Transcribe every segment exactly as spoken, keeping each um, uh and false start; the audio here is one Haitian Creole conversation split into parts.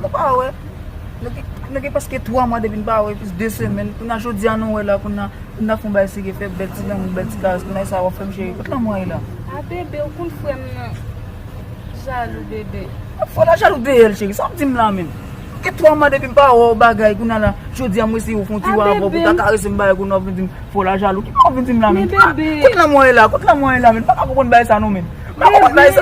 Nou pa wè. Nou gen, nou gen prèske twa mwa depi n pa wè, plis de semèn. Kounye a jodi a nou wè la, kounye a, kounye a fè yon bagay serye, fè bèl ti lanmou, bèl ti karès. Kounye a sa w ap fè m cheri. Kot lanmou a ye la? A bebe, ou konn frè m nan jalou, bebe. Fò la jalou dèyè l, cheri. Sa w ap di m la menm? Gen twa mwa depi m pa wè w bagay, kounye a la, jodi a m resi ou fè yon ti wè avè w pou ta karese m bagay, kounye a w ap vin di m fò la jalou. Ki bagay w ap vin di m la menm? Kot lanmou a ye la? Kot lanmou a ye la menm? M pa ka konprann bagay sa non menm. M pa konprann bagay sa.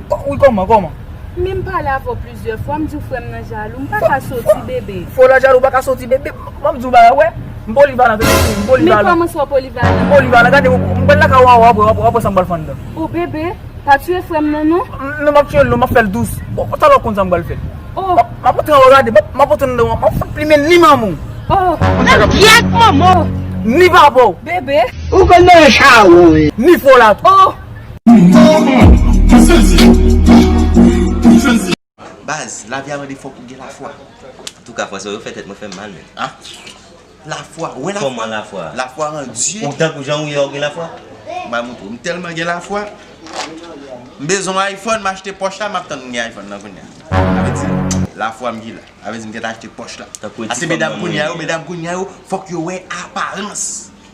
Wi, kòman, kòman? Men m pale avè w plizyè fwa, m di w frè m nan jalou, m pa ka soti, bebe. Fò la jalou pa ka soti, bebe. Ban m di w bagay, wè. M polivalan, tande, m polivalan. Men kòman sa w polivalan? M polivalan, gade, m pral lakay w, w ap wè, w ap wè sa m pral fè anndan. O bebe, pa tiye frè m nan, non. Non, m ap tiye l, non, m ap fè l dous. Bon, talè w konn sa m pral fè. Oh. M ap, m ap antre anwo, gade, m ap, m ap antre anwo, m ap fout plimen ni manman w. Oh. Nan gyèt manman w. Ni papa w. Bebe. Ou konn nan chawon. Ni fò la tou. Oh. Baz, lavi a mande fòk ou gen lafwa. Antouka, frè, sa yo fè tèt mwen fè m mal, men. Ah, lafwa, wè lafwa. Kòman lafwa? Lafwa an Dye. Ou tankou jan ou ye, ou gen lafwa? M ba moutre w, m tèlman gen lafwa. M bezwen yon iPhone, m achte Porsche la, m ap tann m gen iPhone nan kounye a. Sa vle di, lafwa m gen la. Sa vle di m gentan achte Porsche la. Tankou e ti fanm nan mwen ye. Paske medam kounye a yo, medam kounye a yo, fòk yo wè aparans.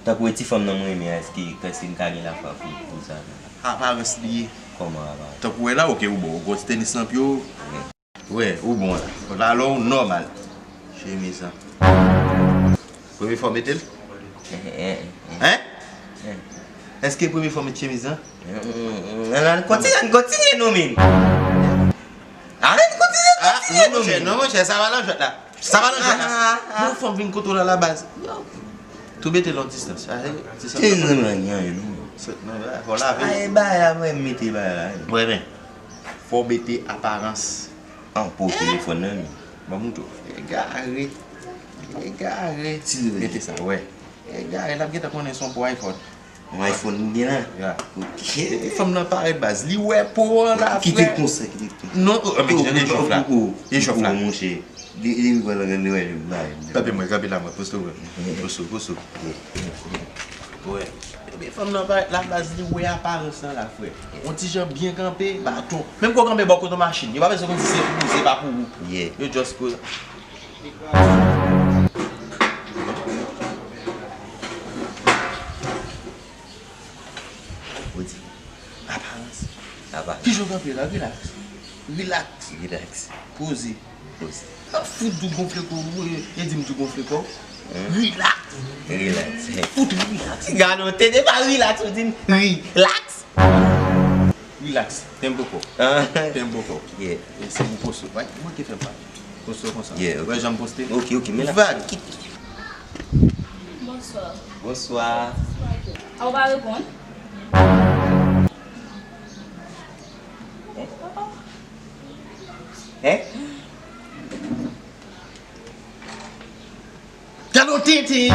Tankou e ti fanm nan mwen renmen a, èske, èske m ka gen lafwa pou, pou sa? Aparans li ye. Kòman aparans? Tankou wè la, oke, ou bon, ou gwo ti tenis nan pye w. Wi. Wè, ou bon la. Valè w nòmal. Chemiz lan. Premye fwa w mete l? Eh, eh, eh. Hein? Eh. Èske premye fwa w met chemiz lan? Eh, eh, eh, eh, kontinye, kontinye non, men. Arèt kontinye, kontinye non, monchè, men. Non, monchè, sa va nan jwèt la. Sa va nan jwèt la. Ah, ah, ah. Yon fanm vin kote w la, la baz. Yo. Tou mete l yon distans. Ah, eh, distans. Ti nan nan nan non. Fò lave. Ay, bay la, mwen mete bay la. Mwen men. Fò w mete aparans. An, pou telefòn nan, men. Ban m moutre w. Egare. Egare. Mete sa, wè. Egare, l ap gentan konnen se yon po iPhone. Yon iPhone ou gen la? Ya. Ok. Epi fanm nan parèt baz. Li wè po an la, frè. Kite l konsa, kite l konsa. Non, oh, men, oh, e jòf la. Oh, oh, oh. E jòf la. Oh, monchè. Li, li, li, li, li, li, li, li. Kanpe mwen, kanpe la mwen. Poste w. Poste w, poste w. Wè. Ebyen, fanm nan parèt la baz, li wè aparans lan la, frè. On ti jan byen kanpe, baton. Menm ke w kanpe bò kote machin, yo pa bezwen konn si se pou ou, se pa pou ou. Yeah. Yo just ko- Ou di, aparans. Aparans. Kijan w kanpe la? Relax. Relax. Relax. Poze. Poze. Ap fout dou gonfle kò w, e, e di m dou gonfle kò w. Hmm. Relax. Relax. Fout relax. Gade, w tande pa relax, ou di m relax. Relax. Tenbe kò. Ah. Tenbe kò. Yeah. E se pou poste. Wè, manke fè m pa. Poste konsa. Yeah, ok. Wè jan m poste. Ok, ok, men la. Vag. Bonswa. Bonswa. A, ou pa reponn? Hein? Hein? Gade yon tenten.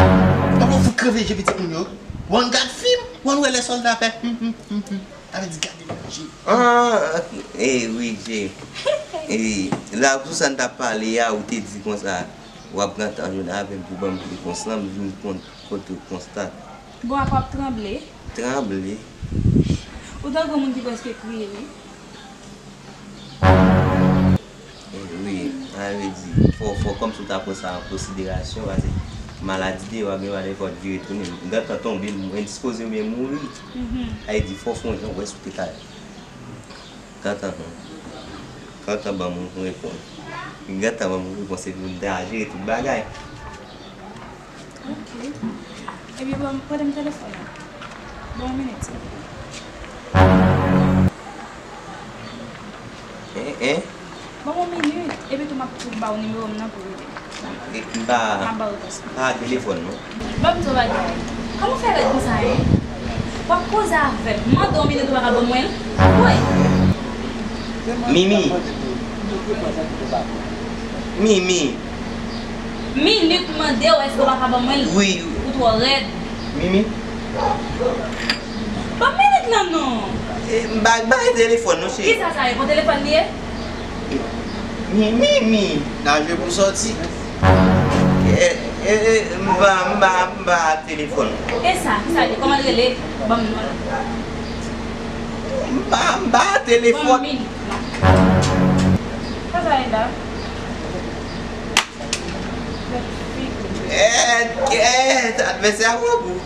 Papa fout kreve je pitit moun yo. W ann gad fim, w ann wè lè sòlda fè. Hmm, hmm, hmm, hmm. Sa vle di gade nan je. Ah, eh wi, je. Eh, la pou sa n t ap pale a, ou te di konsa, w ap gentan jwenn avè m pou ban m repons lan, m vin kont, kote w konstat. Bon, apa w ap tranble? Tranble. Ou tankou moun ki prèske kriye, wi. Wi, sa vle di, fò, fò kòmsi w ta pran sa an konsiderasyon, paske maladi te, w ap gen maladi fò w vire tounen. M gentan tonbe, m endispoze oubyen mouri. Mhm. Sa vle di, fò w fè yon jan, w wè si w te ka gentan, gentan ban m yon repons. Gentan ban m yon repons, epi m te al jere tout bagay. Ok. Ebyen, ban m, prete m telefòn nan. Ban m yon minit, silvouplè. Hein, hein? Ban m yon minit. Epi tou, m ap tou ba w nimewo m nan pou w rele. E, m pa, m ap ba w repons lan. Pa telefòn, non. Ban m di w bagay. Kòman w fè rèd konsa, hein? W ap koze avè m. M mande w yon minit, ou pa ka ban mwen l? Woy! Mimi. Mimi. Minit, m mande w, èske w pa ka ban mwen l? Wi. Ou twò rèd. Mimi. Ban m minit lan non. E, m ba, ba e telefòn non, cheri. Kisa sa ye? Pou telefòn li ye? Mi, mi, mi. N a jwe pou sòti. E, e, e, m ba, m ba, m ba telefòn. E sa, kisa li ye? Kòman l rele? Ban m non l. M ba, m ba telefòn. Ban m minit lan. Sa sa ye la? Kèt, kèt, advèsè a pran kou.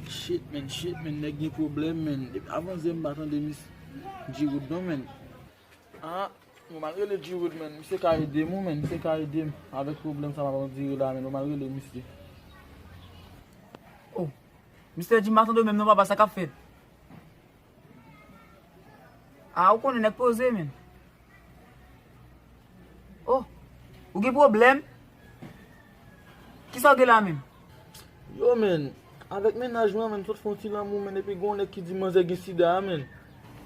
Shit, man, shit, man, nèg gen pwoblèm, man. Depi avan yè m pa tande mis G-Rood non, man. Ah, bon, m al rele G-Rood, man. Misye ka ede m, wi, man. Misye ka ede m avèk pwoblèm sa m ap andire la, man. Bon, m al rele misye. Oh, mistè Jim, m pa tande w menm non, papa, sa k ap fèt? Ah, ou konnen nèg poze, man. Oh, ou gen pwoblèm? Kisa w gen la menm? Yo, man, avèk mennaj mwen, man, m sot fè yon ti lanmou, man, epi gen yon nèg ki di manzè gen sida, man.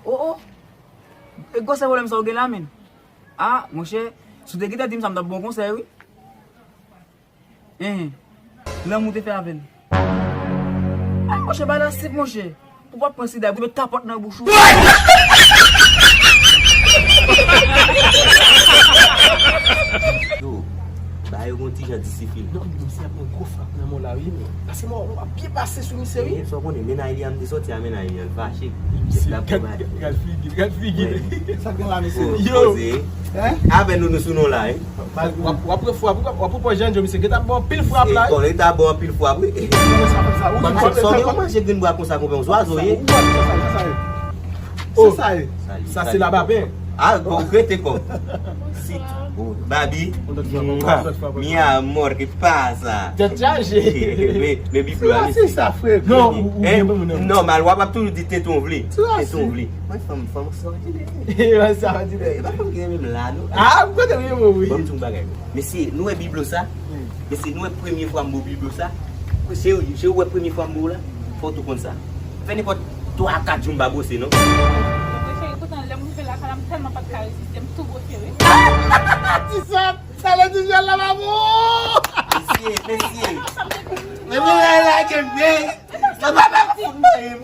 Oh, oh. E gwosè pwoblèm sa w gen la, man? Ah, monchè, si w te gentan di m sa, m t ap ba w konsèy, wi. Enhen. Lanmou te fè avè l. Ay, monchè, bagay la senp, monchè. Pou w pa pran sida, pou w met kapòt nan bouch ou. Yo, ba yo gon ti jan disifil. Non, men misye ap pran gwo frap nan men w la, wi, men. Paske mwen, w ap byen pase sou misye, wi. Sa w konnen, mennaj li a m te soti a mennaj li a, l fache. Misye, gad, gad figi, gad figi. Sa k gen la, mesye? Yo! Poze. Hein? Avè nou, nou sou non la, wi. W ap, w ap pran frap, w ap, w ap pran jan Djo, misye gentan ba w anpil frap la. Bon, li ta ba w anpil frap, wi. Sòm yo manje grenn bwa konsa, konpè, yon zwazo ye. Se sa ye. Sa se labapen. Ah, bon, rete kò. Si, Babi, mi amor, que pasa? Tèt chaje. Men, men bib la, mesye. Non, ou, ou gen moun nan. Nòmal, w ap ap toujou di tenten w vle. Tenten w vle. Mwen, fanm, fanm, sa w di. Sa w di. E pa fanm ki renmen m la, non. Ah, ou kote m renmen w, wi. Ban m di yon bagay. Mesye, nou wè biblo sa? Mesye, nou wè premye fwa m bo biblo sa? Se, se ou wè premye fwa m bo la? Fò w tou konn sa. Fè nenpòt twa a kat jou m pa bwose, non. Mwen, cheri, poutan, lè m rive lakay la, m tèlman pa t ka reziste, m tou bwose, wi. Ti sòt, talè di vyòl la, maman! Mesye, mesye. Men mwen la, la, ke m gen. Sa pa, pa fout mwen.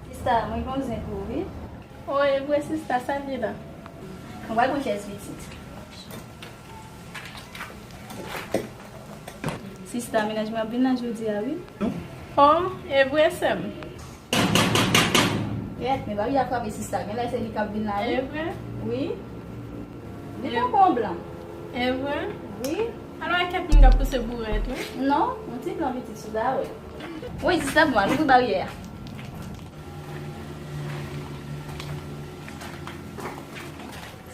Sista, mwen gen yon zen pou ou, wi. O, e vre, sista, sa l ye la? Mwen pral pran chèz pitit. Sista, mennaj mwen ap vin la jodi a, wi. O, e vre, sè m? Kèt, men Babi ap frape sista, genlè se li k ap vin la, wi. E vre? Wi. Li poko yon blan. E vre? Wi. Alò, e kèt moun k ap pouse bourèt, wi. Non, yon ti blan pitit sou dawè. Wi, sista, bon, al ouvri baryè a.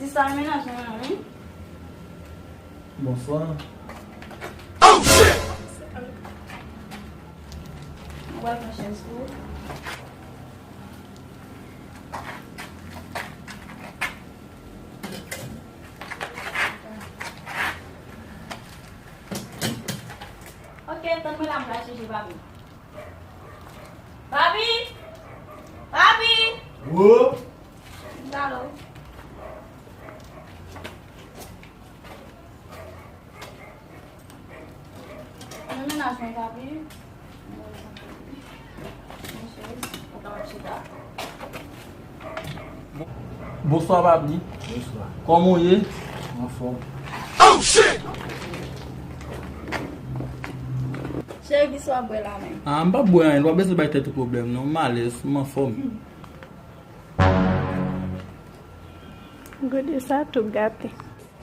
Sista, mennaj mwen an, wi. Bonswa. Mwen pral pran chèz pou ou. Ok, tann mwen la, m pral chèche papi. Papi! Papi! Wo! M talè w. Mwen mennaj mwen, papi. Mwen cheri, ou ka mèt chita. Bonswa, papi. Bonswa. Kòman w ye? Anfòm. Cheri, kisa w ap bwè la menm? Ah, m p ap bwè anyen, w ap bezwen bay tèt ou pwoblèm, non. M alèz, m anfòm. Gode sa tou gate.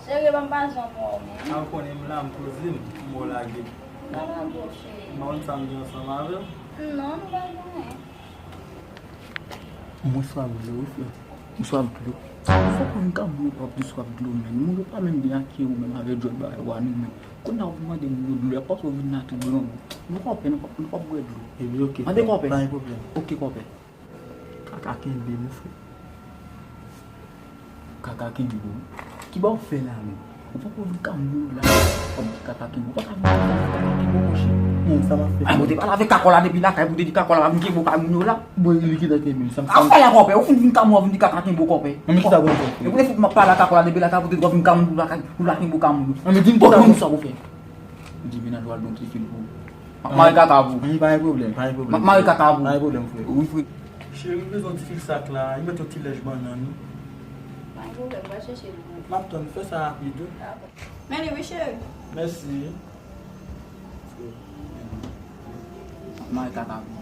Cheri, ban m pa janm wè w menm. A, ou konnen m la, m poze m, m wè w lage. M pa lage w, cheri. M pa konn sa m gen ansanm avè w. Non, nou pa gen anyen. Mwen swaf dlo, wi, frè. M swaf dlo. Fòk mwen ka mwen pap di swaf dlo, men. Moun yo pa menm byen ak ou menm avè djòl bagay wa nou menm. Kounye a ou vin mande moun yo dlo, epi ou vin la tou blan. Nou kòpè, nou pap, nou pap bwè dlo. Epi, ok, mande kòpè. Pa gen pwoblèm. Ok, kòpè. Kaka kenbe, mon frè. Kaka kenbe w. Ki ba w fè la menm? Ou poko vin ka moun yo la. W ap di kaka kenbe. Ou pa ka vin ka moun yo kaka kenbe w, monchè. Bon, sa m ap fè? Ay, bon, te pale avèk kakò la depi lakay, pou te di kakò la pa vin kenbe w kay moun yo la. Bon, li gentan kenbe m. Sa m, sa m... Afè la, kòpè. Ou fin vin ka moun yo vin di kaka kenbe w, kòpè. Men kisa w pral fè? E pou te fout m ap pale ak kakò la depi lakay, pou te di w ap vin ka moun yo lakay, pou la kenbe w ka moun yo. Bon, men di m kisa w pral fè. Di vin al wal don trifil pou ou. M ap mare kaka pou ou. Anyen, pa gen pwoblèm, pa gen pwoblèm. M ap mare kaka pou ou. Pa gen pwoblèm, frè. Wi, frè. Cheri, m bezwen yon ti fil sak la. Li mèt yon ti lèch bannann, wi. Pa gen pwoblèm, m pral chèche l pou ou. M ap tann, fè sa rapid, wi. Dakò. Men li, wi, cheri. Mèsi. Mwen kaka bon.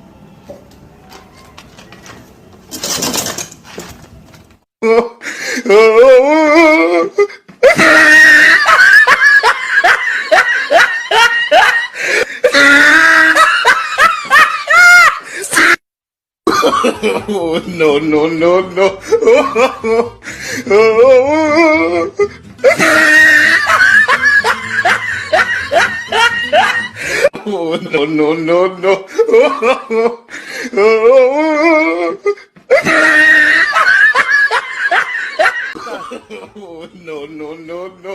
Oh, no, no, no, no. Oh, no, no, no, no. Oh, no, no, no, no.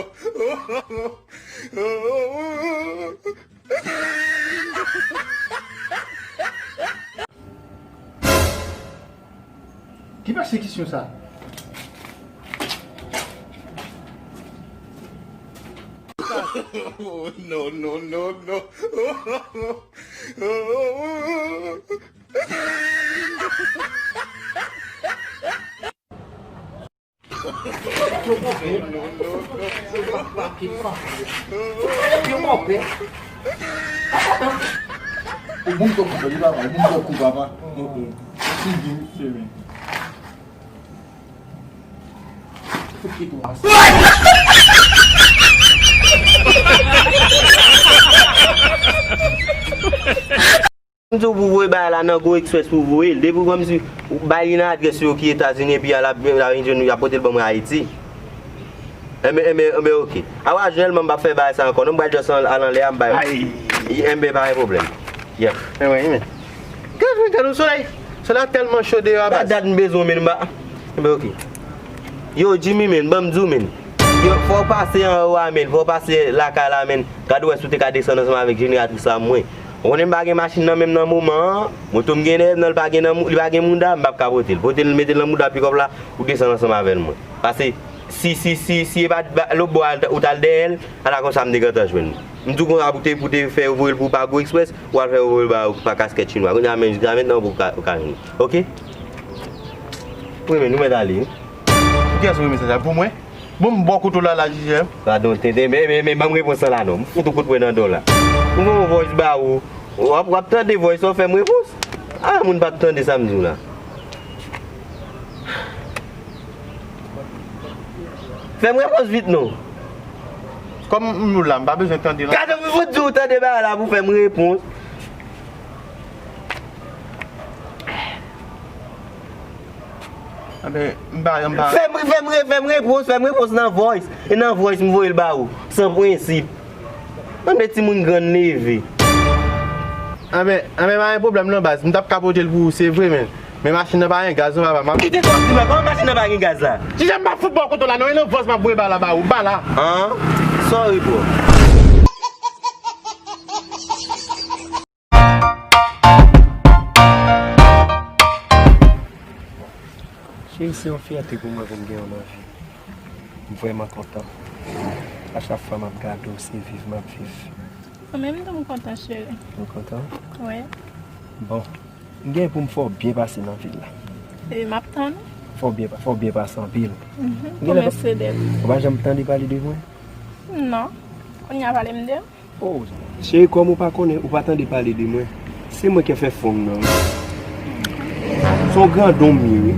Ki pèsekisyon sa? Oh, no, no, no, no. Yo konpè. Yo konpè. Ou bon kou papa, li papa, ou bon kou papa. Figi misye men. Figi tou. M di w pou voye bagay la nan Go Express pou voye l. Depi w kòmsi w bay li nan adrès yo ki Etazini epi y a la, y a, y a pote l ban mwen Ayiti. Enben, enben, enben, oke. A wa jèl, m p ap fè bagay sa ankò. Non, m pral just al anlè a, m bay. Ay. Enben, pa gen pwoblèm. Yeah. Enben, enben. Gad, gad, gad, solèy. Solèy la tèlman cho deyò a, baz. Dat m bezwen w, men m pa. Enben, oke. Yo, Jimmy, men, ban m di w, men. Yo, fò w pase anwo a, men. Fò w pase lakay la, men. Gad wè si w te ka desann ansanm avèk jeneratris la, mwen. Ou konnen m pa gen machin nan menm nan moman an. Moto m gen dèyè m nan, li pa gen nan mou-, li pa gen mouda, m p ap ka pote l. Pote l, mete l nan mouda pikòp la, ou desann ansanm avè l, mwen. Paske si, si, si, si e pa, pa lòt bò a, ou t al dèyè l, ala konsa m te gentan jwenn ou. M di w konsa pou te, pou te fè yo voye l pou w pa Go Express, ou al fè yo voye l ba ou pa kaskèt chinwa. Kounye a menm, jiskamentnan ou ka, ou ka jwenn. Oke? Wi, men nou mèt ale, wi. Pou kiyès ou voye mesaj la? Pou mwen? Bon, m ba w kout la, la, jijè. Gadon tenten, men, men, men, ban m repons lan la, non. M fout ou kout pwen nan do la. Ou gon voice ba ou. W ap, w ap tande voice lan, fè m repons. A, moun pa t tande sa m di w la. Fè m repons vit, non. Kòm m la, m pa bezwen tande lan. Gadon, m fout di w tande bagay la pou fè m repons. Anben, m pa, m pa. Fè m, fè m re-, fè m repons, fè m repons nan voice. E nan voice, m voye l ba ou. San prensip. Anben, timoun grann leve. Anben, anben, pa gen pwoblèm non, baz. M t ap ka pote l pou ou, se vre, men. Men machin nan pa gen gaz, non, papa. M ap kite kòb di mwen, kòman machin nan pa gen gaz la? Jijè, m pa fout ba w kote w la, non. E nan voice m ap voye ba la ba ou. Ba la. An? Sorry, bro. Cheri, se yon fyète pou mwen pou m gen w nan vi m. M vrèman kontan. A chak fwa m ap gade w, se viv m ap viv. Mwen menm tou m kontan, cheri. Ou kontan? Wi. Bon, m gen pou m fè w byen pase nan vil la. E m ap tann ou. Fè w byen, fè w byen pase anpil. Mhm. Ou pa janm tande pale de mwen? Non. Kounye a pale m de ou. Oh, cheri, kòm ou pa konnen, ou pa tande pale de mwen. Se mwen ki fè fon nan, wi. Se yon grandonm m ye, wi.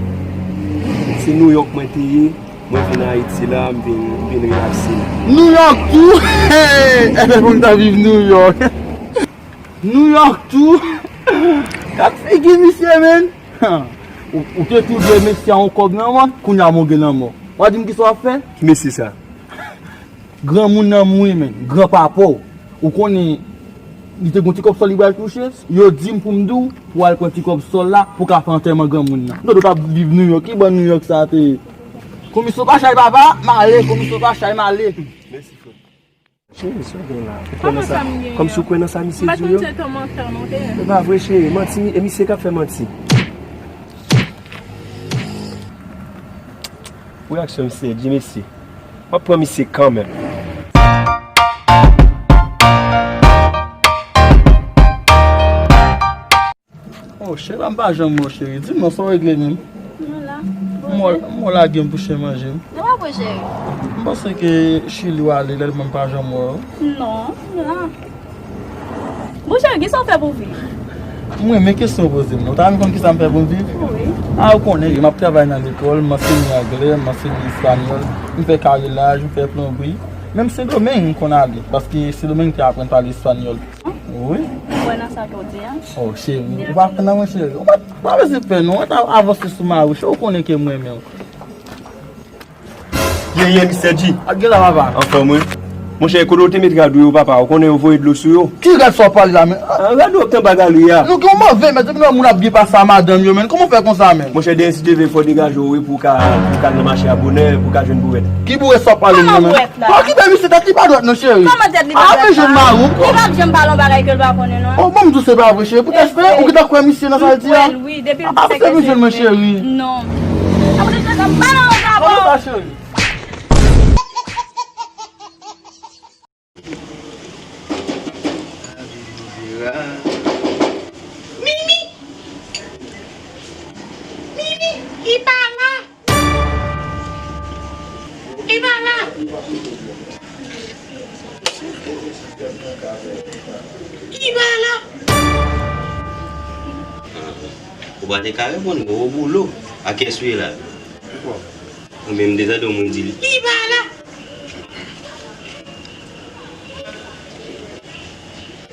Se New York mwen te ye, mwen vin Ayiti la, m vin, m vin relakse la. New York tou? Hey! Enben pou m ta viv New York. New York tou? Gad figi misye, men. Ou, ou te tou dwe mesye a yon kòb nan men, kounye a mwen gen lanmò. W a di m kisa w ap fè? Ki mesye sa? Granmoun nan mouri, men, gran papa w. Ou konnen, li te gon ti kòb sòl li pral touche. Yo di m pou m di w, pou w al pran ti kòb sòl la, pou w ka fè antèman granmoun nan. Non, ou t ap viv New York, ki bò New York sa te ye? Komisyon pa chay papa, m ale, komisyon pa chay, m ale. Mèsi, frè. Cheri, sa w gen la? Ou kwè nan sa? Kòman sa m gen? Kòmsi w kwè nan sa misye di w yo? M pa t konn se tòmantè w te ye. Se pa vre, cheri, manti, e misye k ap fè manti. Pou reyaksyon misye, di mesye. M ap pran misye kanmenm. Oh, cheri, m pa janm wè w, cheri. Di m non, sa w regle menm? Mwen la. Mwen, mwen lage m pou chen manje m. Nan pa vre, cheri. M panse ke Chili w ale, lè l mwen pa janm wè w. Non, m la. Bon, cheri, kisa w fè pou vi? M renmen kesyon w poze m nan. Ou ta renmen konn kisa m fè pou m viv? Wi. A, ou konnen, m ap travay nan lekòl, m ansenye anglè, m ansenye espanyòl, m fè karilaj, m fè plonbri. Menm Sendomeng m konn ale, paske Sendomeng te aprann pale espanyòl. Wi. Ou kwè nan sa ke w di a? Oh, cheri, ou pa kwè nan mwen, cheri? Ou pa, pa bezwen pè, non. Ou ta avanse sou mari w, cheri, ou konnen ke m renmen w. Ye, ye, mistè G. A, gen la, papa. Anfòm, wi. Monchè, kote w te met rad ou yo, papa? Ou konnen yo voye dlo sou yo. Ki rad sa w pale la, men? A, rad ou k t anba galri a. Nou gen yon move, men depi lè moun ap byen pase a madanm yo, men. Kòman w fè konsa, men? Monchè, demen si Dye vle, fò w degaje w, wi, pou w ka, pou w ka al nan mache a bonè, pou w ka jwenn bourèt. Ki bourèt sa w pale, men? Kòman bourèt la? Okipe misye, tèt li pa dwat, non, cheri. Kòman tèt li pa dwat la? Ape jwenn mari w. Li p ap janm pale yon bagay ke l pa konnen, non. Oh, bon, m di w se pa vre, cheri. Poutèt fè, ou gentan kwè misye nan sa l di a? Wi, depi l di se ke se vre. Non. Kòman sa, cheri? Mimi! Mimi! Li pa la! Li pa la! Li pa la! Ou pa te ka reponn, gwo boulo. A kiyès ou ye la? Oubyen m te tande yon moun di li pa la.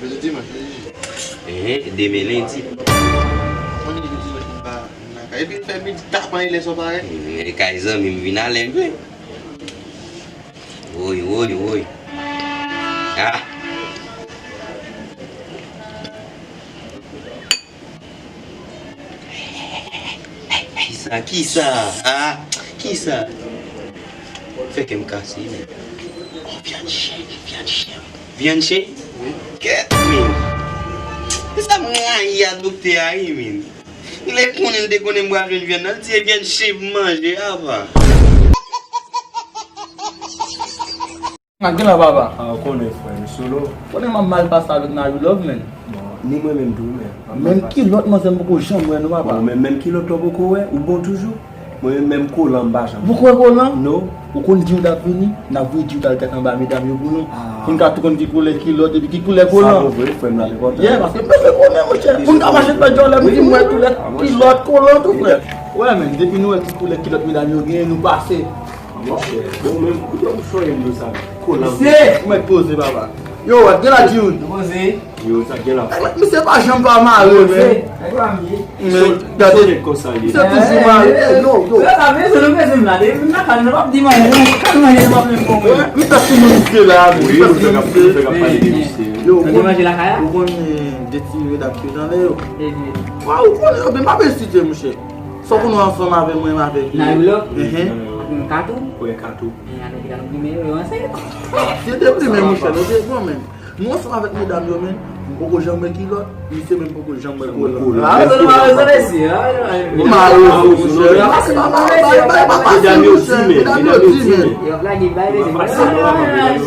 Jodi dimanch, jodi jedi. Enhen, demen lendi. Konnen jodi dimanch m pa, m pa kay. Epi m fè midi tapan e lè sa parèt. Enhen, kay zanmi m vin alè vre. Woy, woy, woy. Ah! Kisa, kisa? Ah, kisa? Fè kè m kase, men. Oh, vyann chen, vyann chen. Vyann chen? Wi. Kèt, men. Se sa m rayi a doktè a, wi, men. Lè l konnen, l te konnen m pral jwenn vyann nan, l di e vyann chen pou m manje, apa. Ak gen la, papa. A, ou konnen, frè, m solo. Konnen m ap mal pase avèk Nayou Love, men. Bon, ni mwen menm tou, men. Menm kilòt manzè m poko janm wè non, papa. Bon, men menm kilòt ou poko wè, ou bon toujou. Mwen menm, menm kolan m pa janm. Ou poko wè kolan? Non. Ou konn di w t ap vini, n ap voye di w t al gade anba medam yo pou nou. Ah. Pou n ka tou konn ki koulè kilòt epi ki koulè kolan. Sa bon vre, frè m, n ap kontan. Yeah, paske m bezwen konnen, monchè. Pou n ka mache fè djòlè, m di m wè koulè kilòt kolan tou, frè. Wè, men, depi nou wè ki koulè kilòt medam yo genyen, nou pase. Monchè, bon, men, kote w sòy m yo sa? Kolan. Misye, ou mèt poze, papa. Yo, wè, gen la, Jude. Poze. Yo, sa gen la. Misye pa janm pa mare, men. Nèg la m ye. Men, gade. Misye toujou mare. Eh, yo, yo. Yo, sa bezwen, nou bezwen m la. Depi m nan kay, nou p ap di manje, nou kay manje, nou p ap menm konprann. M fè ti moun misye la, men. Wi, nou fè k ap, nou fè k ap pale de misye. Yo, ou konn manje lakay la? Ou konn, eh, de ti redak yo nan men yo. Wa, ou konnen, men m ap esite, monchè. Sa w konnen ansanm avè mwen, m avèk li. Nan Ewòp? Enhen. Ak yon katou? Wi, katou. Men ann te ka nou plimen yo, yo ansent. Si yo te plimen, monchè, nou te bon, men. Nou ansanm avèk medam yo, men. M poko janm wè kilòt, misye menm poko janm wè kolan. Ah, sa nou pa rezon, mesye, ah. Malere, monchè. Medam yo di, men. Medam yo di, men. Yo ap lage bay, mesye.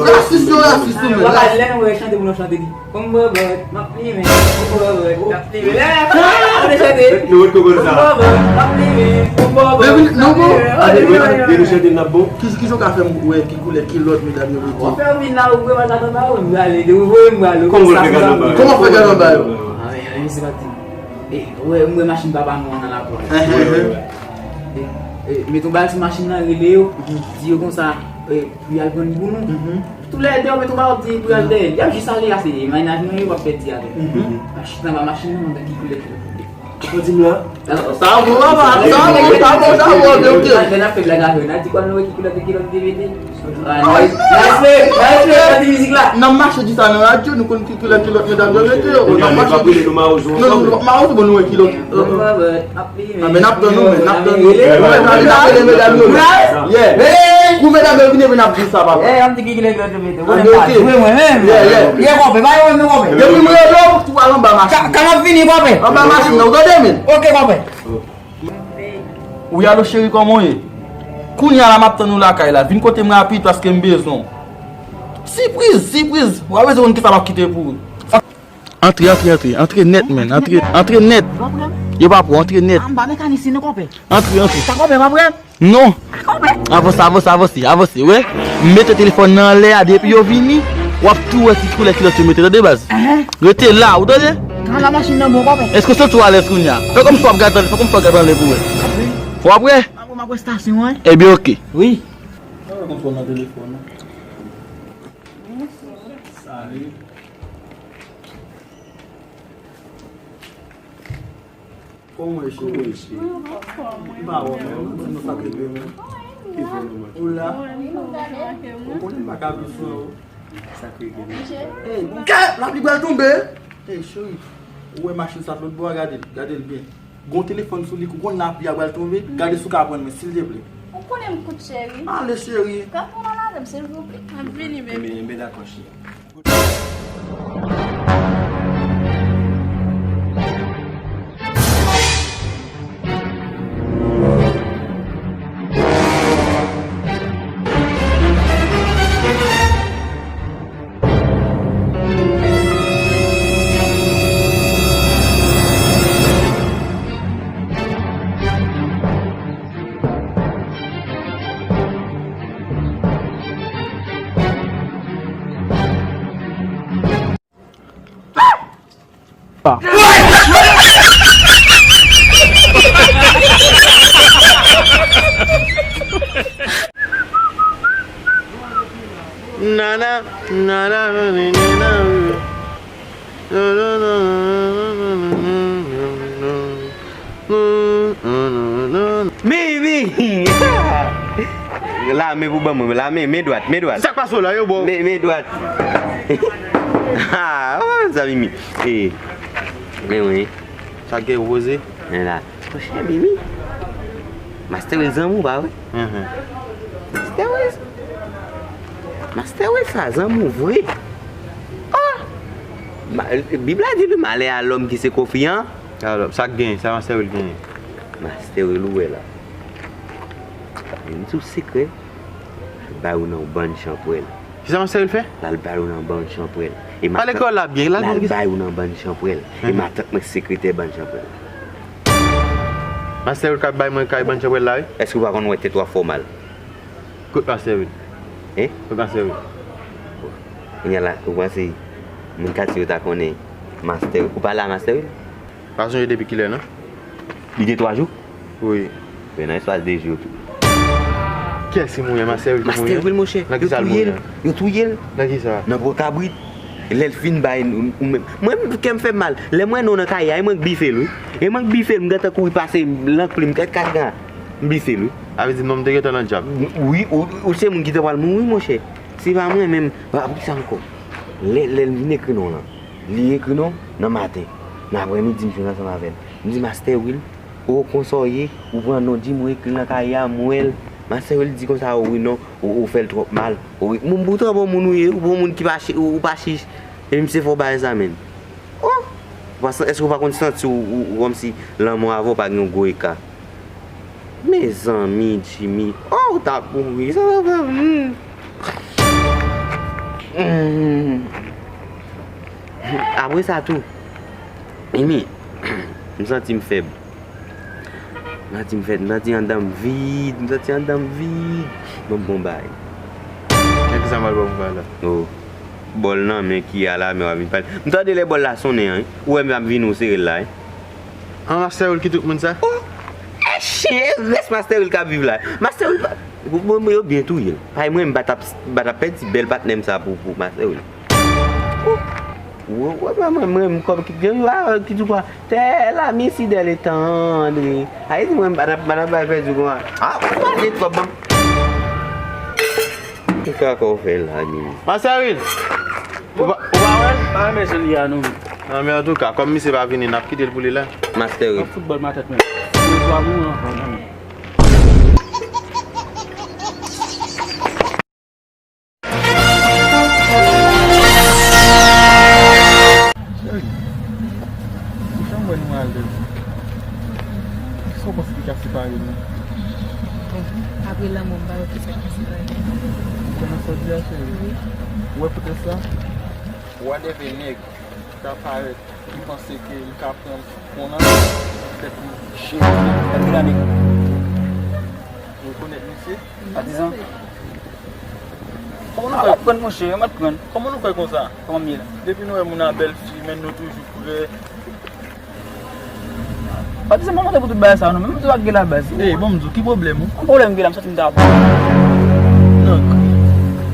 Rasis yo rasis tou, men. Lè nou wè chante pou nou chante. Konbòbòt, m ap plimen, konbòbòt, m ap plimen. Lè, lè, lè, lè, chante. Nou ret konbòbòt, m ap plimen, konbòbòt, m ap plimen. Depi nou chante, n ap bon. Ki, ki jan w ka fè m wè ki koulè kilòt medam yo mete? Ou fè w vin la, ou voye m al gad anba yo, m prale, de ou voye m prale. Kòman w fè gad anba yo? Kòman w fè gad anba yo? Ah, men, men, se pa ti. E, ou wè, m wè machin papa nou an nan lakòz. Enhen. E, e, met yon bal sou machin nan, rele yo, di yo konsa, e, pou y al pran li pou nou. Toulède yo met yon bagay di pou y al dèyè. Y ap jis ale a, se mennaj nou yo w ap pèdi avè l. M ap chita anba machin nan, m ap gade ki koulè kilòt li. Ou di m la? Sa bon, papa, sa bon, sa bon, sa bon, ok, ok. Lè n ap fè blag avè l, n a di kwa nou wè ki koulè kilòt li mete. Ah, nice, nice, nice, nice, nice, mizik la. N ap mache di sa nan radyo, nou konn ki koulè kilòt medam yo mete yo. N ap mache di. Non, non, nou p ap mawozo, bon, nou wè kilòt. Ah, men n ap tann nou, men, n ap tann nou. Ou mèt ale, n ap rele medam yo. Yeah. Pou medam yo vini, epi n ap di sa, papa. Eh, an ti ki kilè kilòt yo mete. Ou konnen pa jwe mwen menm. Yeah, yeah. Yeah, konpè, pa jwe mwen, konpè. Depi m rele w, tou al anba machin. Ka, ka m ap vini, konpè. Anba machin nan, ou tande, men? Ok, konpè. Wi, alo, cheri, kòman w ye? Kounye a la, m ap tann ou lakay la. Vin kote m rapid, paske m bezwen w. Sipriz, sipriz. W a bezwen konn kisa m ap kite pou ou. Antre, antre, antre. Antre nèt, men. Antre, antre nèt. Yo pa pran, antre nèt. Ah, m pa mekanisyen non, konpè. Antre, antre. Sa konpè pa prè? Non. Ah, konpè. Avanse, avanse, avanse, avanse, wè. Mete telefòn nan anlè a, depi yo vini, w ap tou wè ki koulè kilòt yo mete, tande, baz? Enhen. Rete la, ou tande? Sa machin nan bon, papa. Èske w santi w alèz kounye a? Fè kòmsi w ap gade anlè, fè kòmsi w ap gade anlè pou wè. W ap wè? Apre m ap wè estasyon an. Ebyen, oke. Wi. Sa w konn fè nan telefòn nan? Salut. Kòman w ye, cheri? Kòman w ye, cheri? M pa wè w menm, m di nou sa k regle menm. Ki fè nou manke? Ou la? Ou konnen m pa ka viv san ou. Sa k regle menm? Ey, gad, lapli pral tonbe. Ey, cheri, ou wè machin sa t lòt bò a, gade l, gade l byen. Gon telefòn sou li, ou konn lapli a pral tonbe, gade si w ka pran mwen, silteple. Ou konnen m kout, cheri. Ale, cheri. Kanpe w nan avè m, silvouplè. M ap vini, baby. Enben, enben, dakò, cheri. Nana, nana, nana. Mimi! Lame pou ban mwen, lame, men dwat, men dwat. Sa k pase w la, yo, bro? Men, men dwat. Ha, oh, sa Mimi. Eh, men wi. Sa gen poze? Men la. Monchè, Mimi. Master Will zanmi w, pa vre? Mhm. Master Will. Master Will sa zanmi w vre. Oh! Ma-, Bib la di le malheur à l'homme qui se confie en. Alò, sa k genyen? Sa Master Will genyen? Master Will ou wè la. M di w sekrè. Bay ou nan yon bann chanpwèl. Kisa Master Will fè? L al bay ou nan bann chanpwèl. E matant, pale kreyòl la byen, l al bay ou nan bann chanpwèl. E matant mwen sekretè bann chanpwèl. Master Will k ap bay mwen kay bann chanpwèl la, wi. Èske w pa konn wè tèt w ap fè w mal? Kot Master Will? Hein? Kot Master Will? Kounye a la, ou panse moun katye yo ta konnen Master Will? Ou pale a Master Will? Pa sonje depi kilè, non? Li gen twa jou? Wi. Men nan espas de jou tou. Kiyès ki mouri? Master Will ki mouri? Master Will, monchè. Nan ki sa l mouri? Yo touye l. Nan ki sa? Nan pran kabrit. Lè l fin bay ou menm. Mwen, kè m fè m mal. Lè m wè non nan kay a, e mwen k bife l, wi. E mwen k bife l, m gentan kouri pase l an plim, kèk kaka. M bife l, wi. Sa vle di non m te gentan nan djab. Wi, ou, ou se moun ki te pral mouri, monchè. Se pa mwen menm. A, poukisa ankò? Lè, lè l vin ekri non lan. Li ekri non nan maten. Nan aprèmidi, m jwenn ansanm avè l. M di, Master Will, o, konsa w ye? Ou pran non di m, ou ekri l nan kaye a, m wè l. Master Will di konsa, o wi non, ou, ou fè l twòp mal. O wi, moun pou twò bon moun ou ye, ou bon moun ki pa chi-, ou, ou pa chich. E misye fè w bagay sa, menn. O! Ou pa san-, èske ou pa konn santi w, ou, ou kòmsi lanmò avè w pa gen yon gwo eka? Mezanmi, Jimmy. O, ou t ap mouri. Sa, sa, sa, hmm. Hmm. Apre sa tou, Mimi, m santi m fèb. M santi m fèb, m santi anndan m vid, m santi anndan m vid. Ban m bon bagay. Nan kisa m al ba w pou bagay la? O, bòl nan men ki a la, men w ap vin pale. M tande lè bòl la sonnen an, wi. Ou wè m ap vin ou sere l la, wi. An, Master Will ki tout moun sa? O, e chen, rès Master Will k ap viv la. Master Will pa, bon, bon, yo byen touye l. Paske mwen, m pa t ap, m pa t ap pèdi bèl patnè m sa pou, pou Master Will. O, w-, w-, mwen, mwen, mwen, m kòm ki gen yo a, ki di kwa, tè la, mi si dè le tandre. A, e di mwen, m pa t ap, m pa t ap bay pèdi kòman. A, ou pale twòp, bon. Ki kaka w fè la, Mimi? Master Will! Ou pa, ou pa wè l? Pa renmen jan l ye a non. Nan, men antouka, kòm misye pa vini, n ap kite l pou li la. Master Will. Foutbòl matèt mwen. Yo twa moun an. Cheri, ou janm wè nou alèz. Kisa w panse ki ka separe nou? Bon, apre lanmò, m pa wè kisa k ka separe nou. Ou konnen sa w di a, cheri? Wi. Ou wè poutèt sa? Ou wè depi nèg ta parèt ki panse ke li ka pran pon nan tèt li. Cheri, ann vin avèk mwen. Ou rekonèt misye? Patizan. Kòman nou fè pran, monchè? Yo mèt pran. Kòman nou fè konsa? Kòman m ye la? Depi nou wè moun a bèl fi, men nou toujou prè. Patizan, mwen monte pou tout bagay sa, non, men m di w ak gen la baz. Ey, bon, m di w, ki pwoblèm ou? Yon pwoblèm m gen la, m santi m ta bo. Nan kri.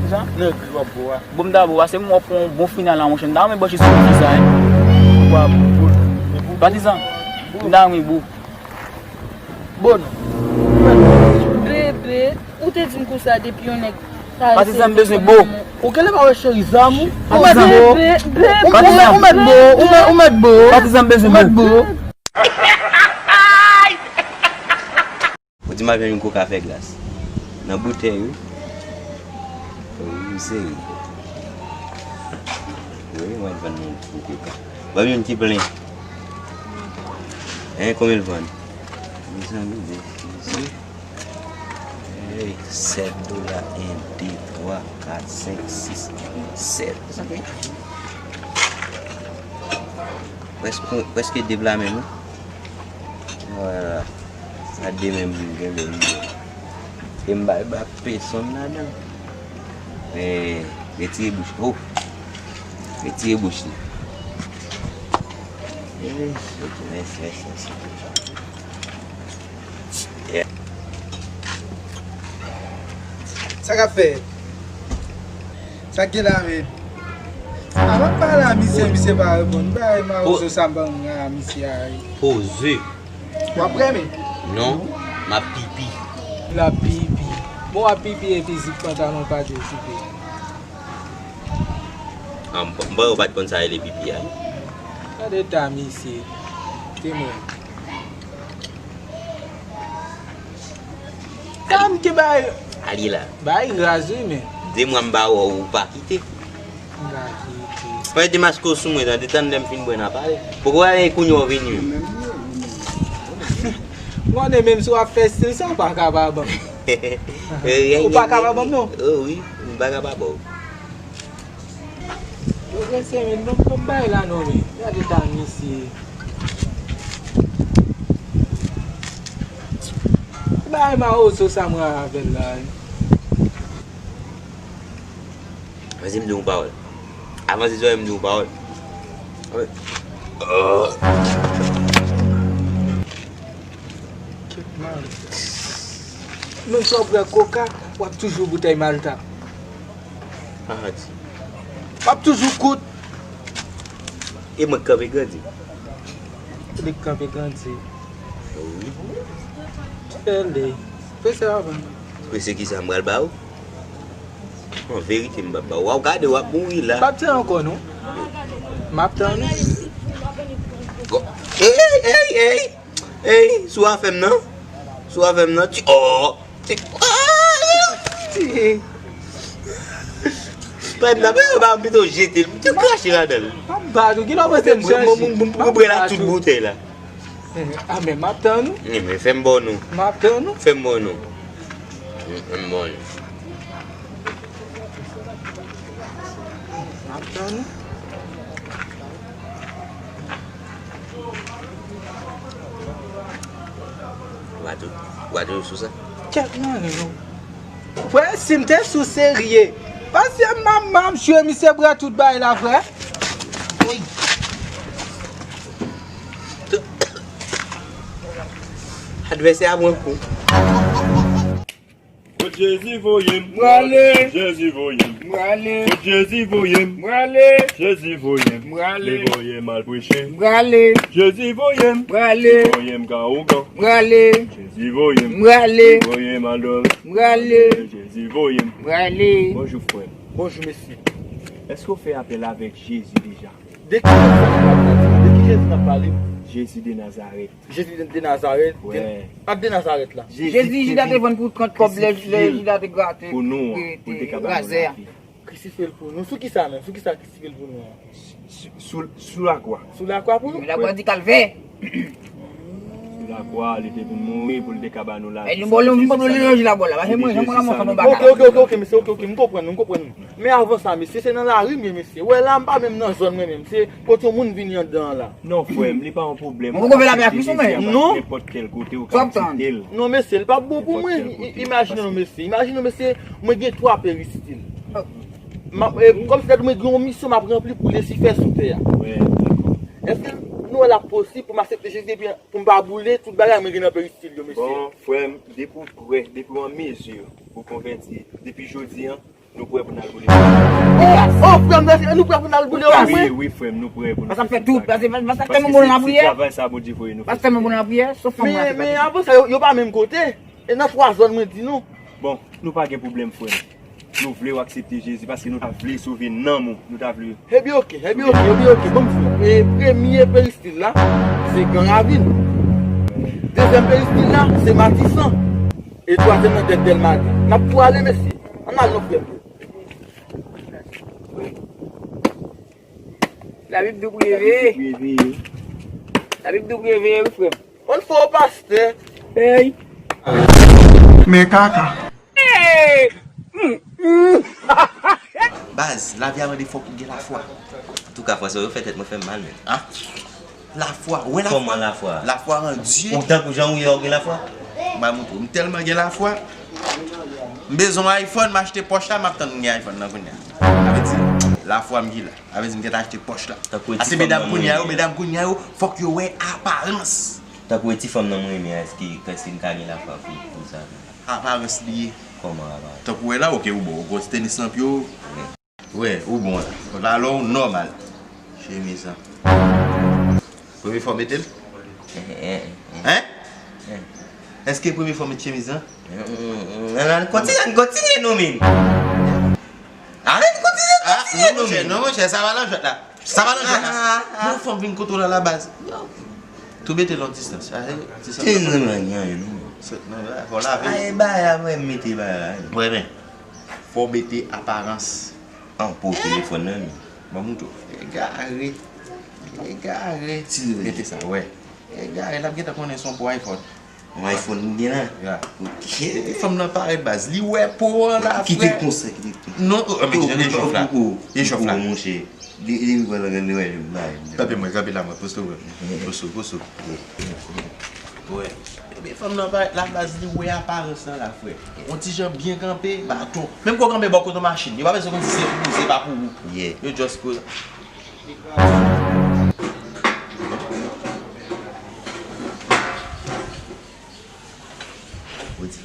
Kisa? Nan kri w ap bo a. Bon, m ta bo a, se m w ap pran yon bon final la, monchè, m ta renmen branche sou yon fi sa, wi. Ou pa bo. Patizan, m ta renmen bo. Bon. Bebe, ou te di m konsa depi yon nèg. Patizan, m bezwen bo. Ou genlè pa wè cheri zam ou? Ou mèt bo. Bebe, bebe. Ou mèt bo. Ou mèt bo. Patizan, m bezwen bo. Ou mèt bo. Ou di m ap jwenn yon koka fè glas. Nan boutèy, wi. Wi, m serye. Wi, mwen vann yon gwo koka. Ban m youn ki plen. Hein, konbyen l vann? Mezanmi, mezanmi. Hey, sèt dola, en, de, twa, kat, senk, sis, sèt. Prèske, prèske de pla menm, wi. Vwala. Sa de menm pou m kenbe m. E m pa ba pesonn ladan. Men, retire bouch. Oh! Retire bouch li. Eh, ok, mèsi, mèsi, mèsi. Yeah. Sa k ap fèt? Sa k gen la menm? A, m ap pale a misye, misye pa reponn. Bay mawozo sa m ban a misye a. Poze. W ap renmen? Non, m ap pipi. L ap pipi. Bon, w ap pipi epi zip pantalon pa dezipe. Ah, m, m pa, ou pa t konn sa rele pipi a. Gade ta misye. Te mwen. Sa m te bay. Alye la. Bay raz wi, men. De mwa m pa wè w, ou pa kite. M pa kite. Fè demaske w sou mwen, tande, tann lè m fin bwè n a pale. Poko ale kounye w vini. M konnen menm si w ap fè stil sa, w pa ka pa ban m. Ou pa ka pa ban m, non. Oh wi, m pa ka pa ba w. Yo gen senk mil, non, non, bay la non, men. Gade ta misye. Bay mawozo sa mwen avè l la, wi. Avanse m di yon pawòl. Avanse zòrèy m di yon pawòl. Kèt mal. Menm si w ap bwè koka, w ap toujou boutèy Malta. Ahadi. W ap toujou kout. E mwen k kanpe grandi. Li k kanpe grandi. Wi. Tèlè. Prese avan. Prese kisa m pral ba ou? An verite, m p ap ba ou. W ap gade, w ap mouri la. M p ap tann ankò, non. M ap tann ou. Go. Ey, ey, ey! Ey, sou afè m nan. Sou afè m nan. Ti, oh! Ti, ah! Ti. Pèp la, pèp la, m pito jete l. M te krache ladan l. M ap bat ou. Kilè w panse m chanje? M, m, m, m pran la tout boutèy la. Eh, ah, men m ap tann ou. Ni, men fè m bon nou. M ap tann ou. Fè m bon nou. Fè m bon nou. M ap tann ou. Ou pa tou, ou pa toujou sou sa? Kèt mwen, non. Frè, si m te sou serye. Paske m, m, m ap jwe misye bwè tout bagay la, frè. Advèsè a mwen kou. Kot Jezi voye m, m prale. Jezi voye m, m prale. Kot Jezi voye m, m prale. Jezi voye m, m prale. Li voye m al preche. M prale. Jezi voye m, m prale. Li voye m ka ougan. M prale. Jezi voye m, m prale. Li voye m al dòmi. M prale. Jezi voye m, m prale. Bonjou, frè m. Bonjou, mesye. Èske w fè apèl avèk Jezi deja? De ki Jezi n ap pale? De ki Jezi n ap pale? Jezi de Nazarèt. Jezi de, de Nazarèt. Wè. Ak de Nazarèt la. Jezi Jezi, Jida te vann pou trant kòb lè, lè Jida te grate, pou nou an, pou l te ka ba nou lavi. Krisifye l pou nou. Sou ki sa menm? Sou ki sa krisifye l pou nou an? Sou, sou, sou lakwa. Sou lakwa pou nou? Lakwa di kalvè. Sou lakwa, li te vin mouri pou l te ka ba nou lavi. E nou bò, nou bò, nou lè Jezi la bò la. Paske mwen, jan mwen la, mwen fè nou bagay. Ok, ok, ok, ok, mesye, ok, ok, m konprann nou, m konprann nou. Men avan sa, mesye, se nan lari m ye, mesye. Wè la, m pa menm nan zòn mwen menm. Se kote yon moun vini anndan an la. Non, frè m, li pa yon pwoblèm. Mwen poko vin la, men ak misyon, men. Non. Nenpòt kèl kote ou ka kite l. Non, mesye, li p ap bon pou mwen. Nenpòt kèl kote ou ka pase. Imajine nou, mesye. Imajine nou, mesye, mwen gen twa peristil. M ap, e, kòmsi mwen gen yon misyon m ap ranpli pou Lisifè sou tè a. Wè, dakò. Èske Nou wè l ap posib pou m aksepte Jezi epi pou m pa boule tout bagay mwen gen nan peristil yo, mesye. Bon, frè m, depi w prè, depi w an mezi pou w konvèti, depi jodi a, nou prè pou n al boule. Oh, oh, frè m, nou prè pou n al boule, wi. Wi, wi, frè m, nou prè pou n al boule. Pastè, pastè, fè moun bon nan lapriyè. Se travay sa Bondye voye nou fè. Pastè, fè moun bon nan lapriyè, sou fanm. Men, men avan sa, yo, yo pa menm kote. E nan twa zòn, mwen di nou. Bon, nou pa gen pwoblèm, frè m. Nou vle w aksepte Jezi paske nou ta vle sove nanm ou. Nou ta vle. Ebyen, oke, ebyen, oke, ebyen, oke. Bon, m di nou, e, premye peristil la, se Gran Ravin. Dezyèm peristil la, se Matisan. E twazyèm nan tèt Dèlma de. N ap tou ale, mesye. Ann al non, frè m. Labib di w pou reveye. Labib di w pou reveye, wi, frè m. Konn fò pastè. Hey. Men kaka. Hey. Baz, lavi a mande fòk ou gen lafwa. Antouka, frè, sa yo fè tèt mwen fè m mal, men. Ah. Lafwa, ou wè lafwa? Kòman lafwa? Lafwa an Dye. Ou tankou jan ou ye, ou gen lafwa? M a montre w. M tèlman gen lafwa. M bezwen yon iPhone, m achte Porsche la, m ap tann m gen iPhone nan kounye a. Sa vle di, lafwa m gen la. Sa vle di m gentan achte Porsche la. Tankou e ti fanm nan mwen renmen an. Ase medam kounye a yo, medam kounye a yo, fòk yo wè aparans. Tankou e ti fanm nan mwen renmen an, èske, èske m ka gen lafwa pou, pou sa? Aparans li ye. Kòman aparans? Tankou wè la, oke, ou bon, ou gwo ti tenis nan pye w. Wi. Wi, ou bon la. Pantalon ou nòmal. Chemiz an. Premye fwa w mete l? Hein? Èske premye fwa w met chemiz an? Kontinye, kontinye non, men. Arèt, kontinye, kontinye non, men. Non, monchè, sa va nan jwèt la. Sa va nan jwèt la. Yon fanm vin kote w la, la baz. Tou mete l yon distans. Sot nan men, fò lave. Ay, bagay la, mwen mete bagay la. Mwen men. Fò w mete aparans. An, pou telefòn nan, men. Ban m tou. Egare. Egare. Mete sa, wè. Egare, l ap gentan konnen se yon po iPhone. Yon iPhone m gen la? Ya. Ok. Epi fanm nan parèt baz. Li wè po an la, frè. Kite l konsa, kite l konsa. Non, oh, men jan e chòf la. E chòf la. Monchè. Li, li wè l, li wè l, li wè l. Kanpe mwen, kanpe la mwen. Poste w. Poste w, poste w. Wè. Ebyen, fanm nan parèt la baz, li wè aparans lan la, frè. On ti jan byen kanpe, baton. Menm ke w kanpe bò kote machin, yo pa bezwen konn si se pou ou, se pa pou ou. Yeah. Yo just koz. Ou di,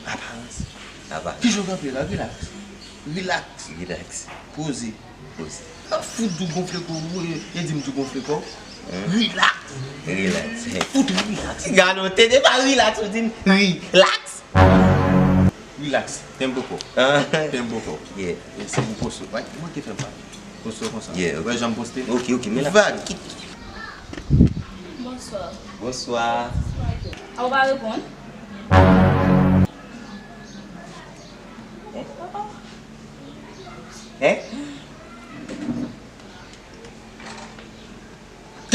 aparans. Aparans. Kijan w kanpe la? Rilaks. Rilaks. Rilaks. Poze. Poze. Nan fout ou gonfle kò ou, e, e di m tou gonfle kò w. Rilaks. Rilaks. Fout ou rilaks. Gade w tete pa rilaks, ou di m rilaks. Rilaks. Tempo kò. Tempo kò. Yeah. E se pou poste. Wè, manke fè m pa. Poste konsa. Yeah, ok. Wè jan m poste. Ok, ok, men la. Vag. Bonswa. Bonswa. A, ou pa reponn? Hein? Hein?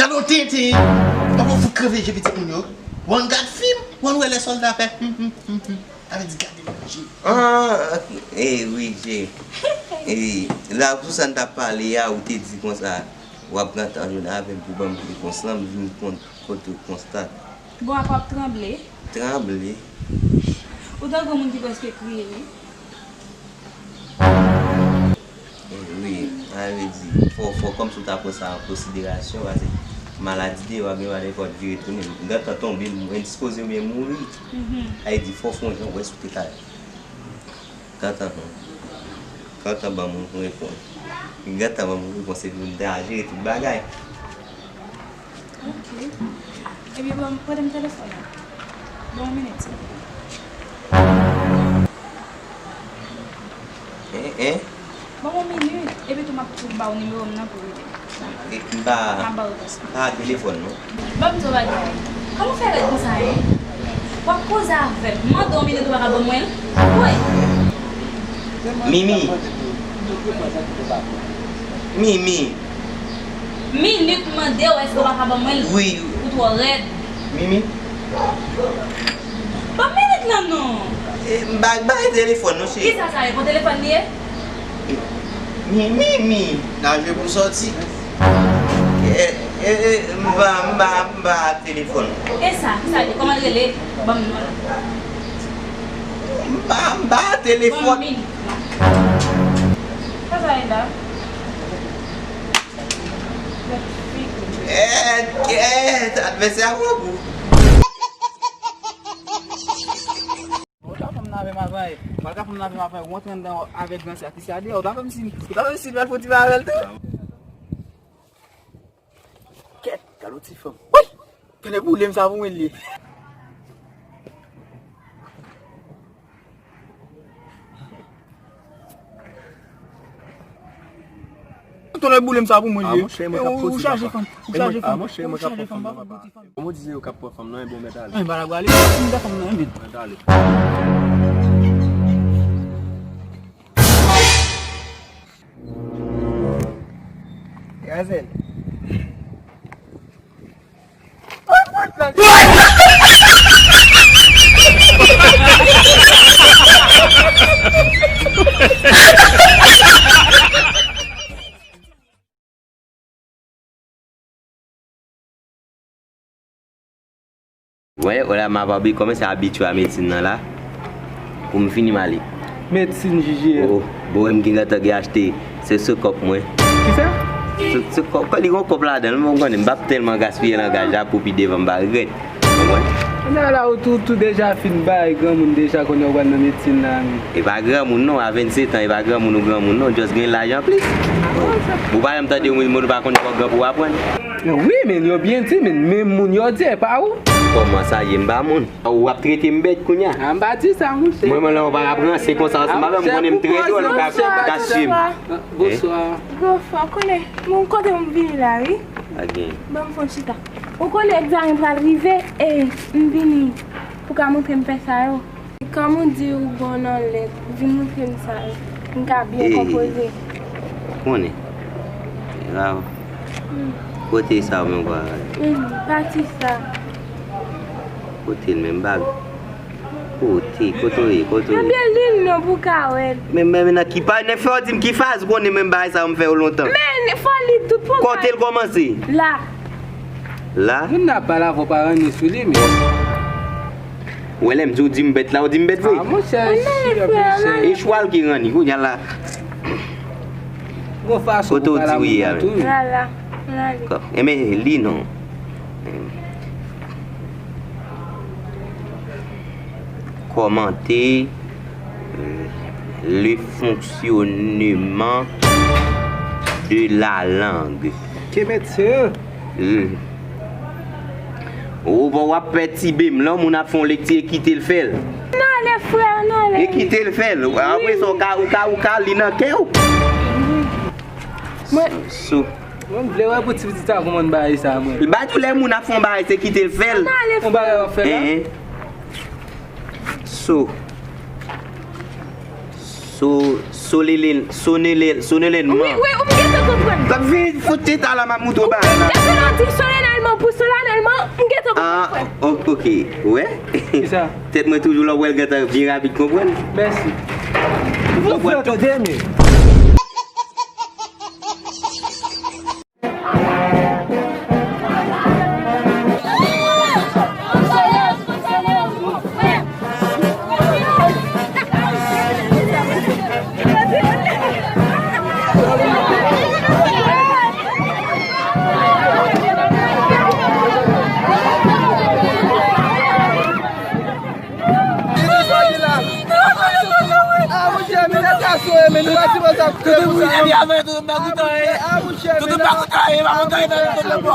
Gade yon tenten! Papa fout kreve je pitit moun yo. W ann gad fim, w ann wè lè sòlda fè hum, hum, hum, hum. Sa vle di gade manje. Ah, eh wi, je. Eh, la pou sa n t ap pale a, ou te di konsa, w ap gentan jwenn avè m pou ban m repons lan, m vin kont, kote w konstat. Bon, apa w ap tranble? Tranble? Ou tankou moun ki prèske kriye, wi. Eh wi, sa vle di, fò, fò kòmsi w ta pran sa an konsiderasyon, paske maladi te, w ap gen maladi, fò w vire tounen. M gentan tonbe, m endispoze oubyen mouri. Sa vle di, fò w fè yon jan, w wè si w te ka Gentan, gentan ban m yon repons. Gentan ban m yon repons, epi m te al jere tout bagay. Ok. Ebyen, ban m, prete m telefòn nan. Ban m yon minit, silvouplè. Hein, hein? Ban m yon minit, epi tou m ap tou ba w nimewo m nan pou w rele. E, m pa, m ap ba w repons lan. M pa telefòn, non. Ban m di w bagay. Kòman w fè rèd konsa, en? W ap koze avè m. M mande w minit, ou pa ka ban mwen l? Woy! Mimi. Mimi. Minit, m mande w, èske w pa ka ban mwen l? Wi. Ou twò rèd. Mimi. Ban m minit lan non. E, m pa, m pa gen telefòn non, cheri. Kisa sa ye? Bon telefòn li ye? Mi, mi, mi. N a jwe pou sòti. E, e, e, m pa, m pa, m pa telefòn. E sa, kisa li ye? Kòman l rele? Ban m non l. M pa, m pa telefòn. Ban m minit lan. Sa sa ye la? Gad figi. Eh, Eh, advèsè a pran kou. Ou ta fè m lave m avè, ou ta fè m lave m avè, ou antre anndan avèk gran sè a, ki sè a deyò, ou ta fè m si, ou ta fè m si l pral fè ti bagay avè l tou. Kèt, gade yon ti fanm. Wi! Tande boule m sa pou mwen li. Tande boule m sa pou mwen li. Ou chaje fanm, ou chaje fanm. Ah, monchè, mwen ka pran fanm nan, papa. Kòman w di se yo k ap pran fanm nan, ebyen, ou mèt ale. Mwen pa la pwale, m pa fanm nan, ebyen. Mèt ale. Gazèl. Wè, wè la, m ap abi-, kòmanse abitye a medsin nan la. Pou m fini m ale. Medsin, Jiji. Oh, oh. Bon, wè m gen gentan gen achte se, se kòp mwen. Kisa? Se, se kòp, li gon kòp ladan l, men w konnen, m p ap tèlman gaspiye langaj la pou pi devan m pa regrèt. Konprann? Kounye a la, ou tou, tou deja fin bay granmoun deja, kounye a w pral nan medsin la, men. E pa granmoun non, a vennsetan, e pa granmoun ou granmoun non, just gen laj anplis. Ou pa janm tande moun, moun pa konn fò gran pou w aprann. Wi, men yo byen di, men, men moun yo di, e pa ou. Kòman sa ye, m pa moun? W ap trete m bèt kounye a? A, m pa di sa, monchè. Mwen, mwen, lè w pa ap ranse konsa ansanm avè m, ou konnen m trè dwòl, ou ka, ka swiv m. Bonswa. Gwo frè, w konnen, m konnen kote m vini la, wi. Pa gen. Ban m fon chita. Ou konnen egzamen pral rive, e m vini pou ka montre m fè sa yo. Kòm ou di ou bon nan lèt, vin montre m sa yo. M ka byen konpoze. Konnen. Kote sa w menm kwa? Pati sa. Kote l menm, ba? Kote, kote w ye, kote w ye? Ebyen, li l non pou w ka wè l. Men, men, men nan ki pa, nan fè w di m ki faz, ou konnen menm bagay sa yo m fè yo lontan. Men, fò li tout pou w. Kote l kòmanse? La. La? Moun nan ap pale avè w pa ranni sou li, men. Ou wè lè m di w di m bèt la, ou di m bèt vre. Ah, monchè, si, monchè. E chwal ki ranni, kounye a la. Gon fason pou pale a moun nan tou. La, la, la, li. Enben, li non. Kòmante, euh, le fonctionnement de la langue. Ke medsen an? Ou bon, w ap pètibe m. Lè yon moun ap fè yon lekti, e kite l fè l. Ann ale, frè, ann ale. E kite l fè l. Apre sa, ou ka, ou ka, ou ka li nan kè w. Mwen. Sou. Mwen vle wè pou ti pitit sa konprann bagay sa, mwen. Ba tou lè moun ap fè yon bagay, se kite l fè l. Ann ale, frè. Yon bagay w ap fè la. Enhen. So. So, solele, sonele, sonelènman. Wi, wi, m gentan konprann. Sa vin fout tèt la, m ap moutre w bagay la. Depi lè w di solenèlman pou solanèlman, m gentan konprann. Ah, o-, ok, wè. Kisa? Tèt mwen toujou la, w wè l gentan byen rapid konprann. Mèsi. Ou konprann tou. Ah, monchè, men nèg gason, men nou pa di konsa. Tonton Mourinho vin avè tonton Bakoutay. Ah, monchè, men tonton Bakoutay, Bakoutay nan tonton Lebo.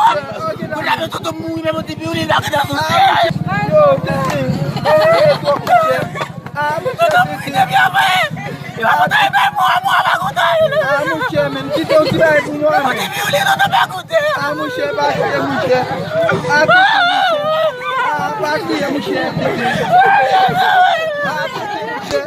Kounye a tonton Mourinho, men tonton Mourinho, Bakoutay nan tonton. Yo, tete. Eh, twòp monchè. Ah, monchè, tonton Mourinho vin avè. Bakoutay, men mwa, mwa, Bakoutay. Ah, monchè, men kite yon ti bagay pou mwen, men. Tonton Mourinho, tonton Bakoutay. Ah, monchè, pa kriye, monchè. Ah, monchè. Ah, pa kriye, monchè. Ah, monchè.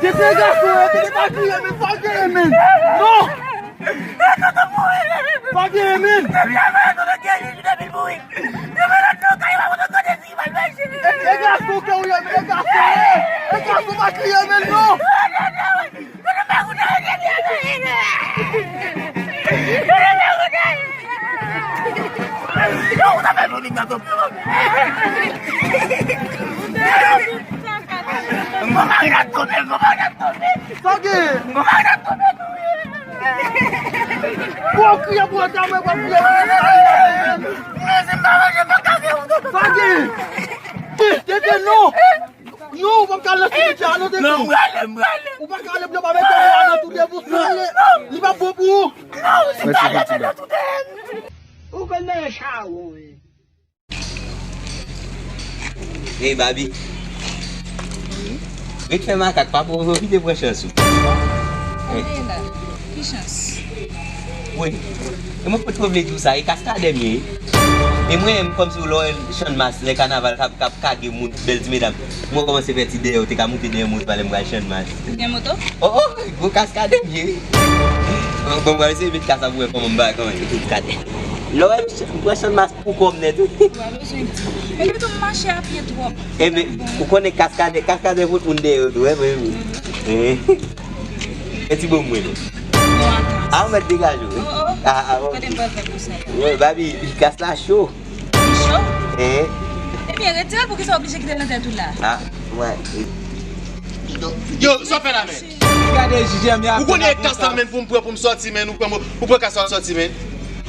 Tete gason, tete pa kriye, men pa kriye, men. Non! Tonton mouri, depi. Pa gen men. Depi avè tonton Guerrier, depi l mouri. Depi lòt non kay pa tonton Guerrier, si pa l fè chini. E, e gason ke ou ye, men e gason, e. E gason pa kriye, men non. Tonton pa koute, depi avè. Sa gen? Bon, kriye pou antre mwen, pou kriye pou antre. Sa gen? Tete, non! Non, ou p ap ka al nan simetiè a, non, Tete. Non, m prale, m prale. Ou pa ka ale, blan pa mete mwen nan tou de pou prale. Li p ap bon pou ou. Non, si m prale, m nan tou de. Ou konn nan chawon, wi. Ey, Babi. Ret fè makak, pa pwofite pran chans ou. Ey. Ki chans? Wi. E mwen potko vle di w sa, e kaskadè m ye. E mwen menm, kòmsi w lè w wè Channmas, lè kanaval k ap, k ap kage moun, bèl ti medam. Mwen kòmanse fè ti dèyè, w te ka moute dèyè moto, pale m pral Channmas. Gen moto? Oh, oh, gwo kaskadè m ye, wi. Bon, bon, mwen eseye met kas la pou wè kòman m ba, kòman e tout kate. Lè w wè m pran Channmas pou kò m nèt, wi. Ou pa bezwen di. Epi tou m mache a pye twòp. Ebyen, ou konnen kaskadè, kaskadè fout moun dèyè yo tou, wè, mwen. Eh. E ti bon mwen, non. Non, atann. A, ou mèt degaje w, wi. Oh, oh. Ah, ah, oh. Kote m pral fè pou sa la? Wi, Babi, kas la cho. Li cho? Eh. Ebyen, retire l, poukisa w oblije kite l nan tèt ou la? Ah, wè. Yo, sa w fè la, men? Gade, J J M, ou konnen e kas la, men, pou m pran, pou m sòti, men, ou pran, ou pran kas la sòti, men.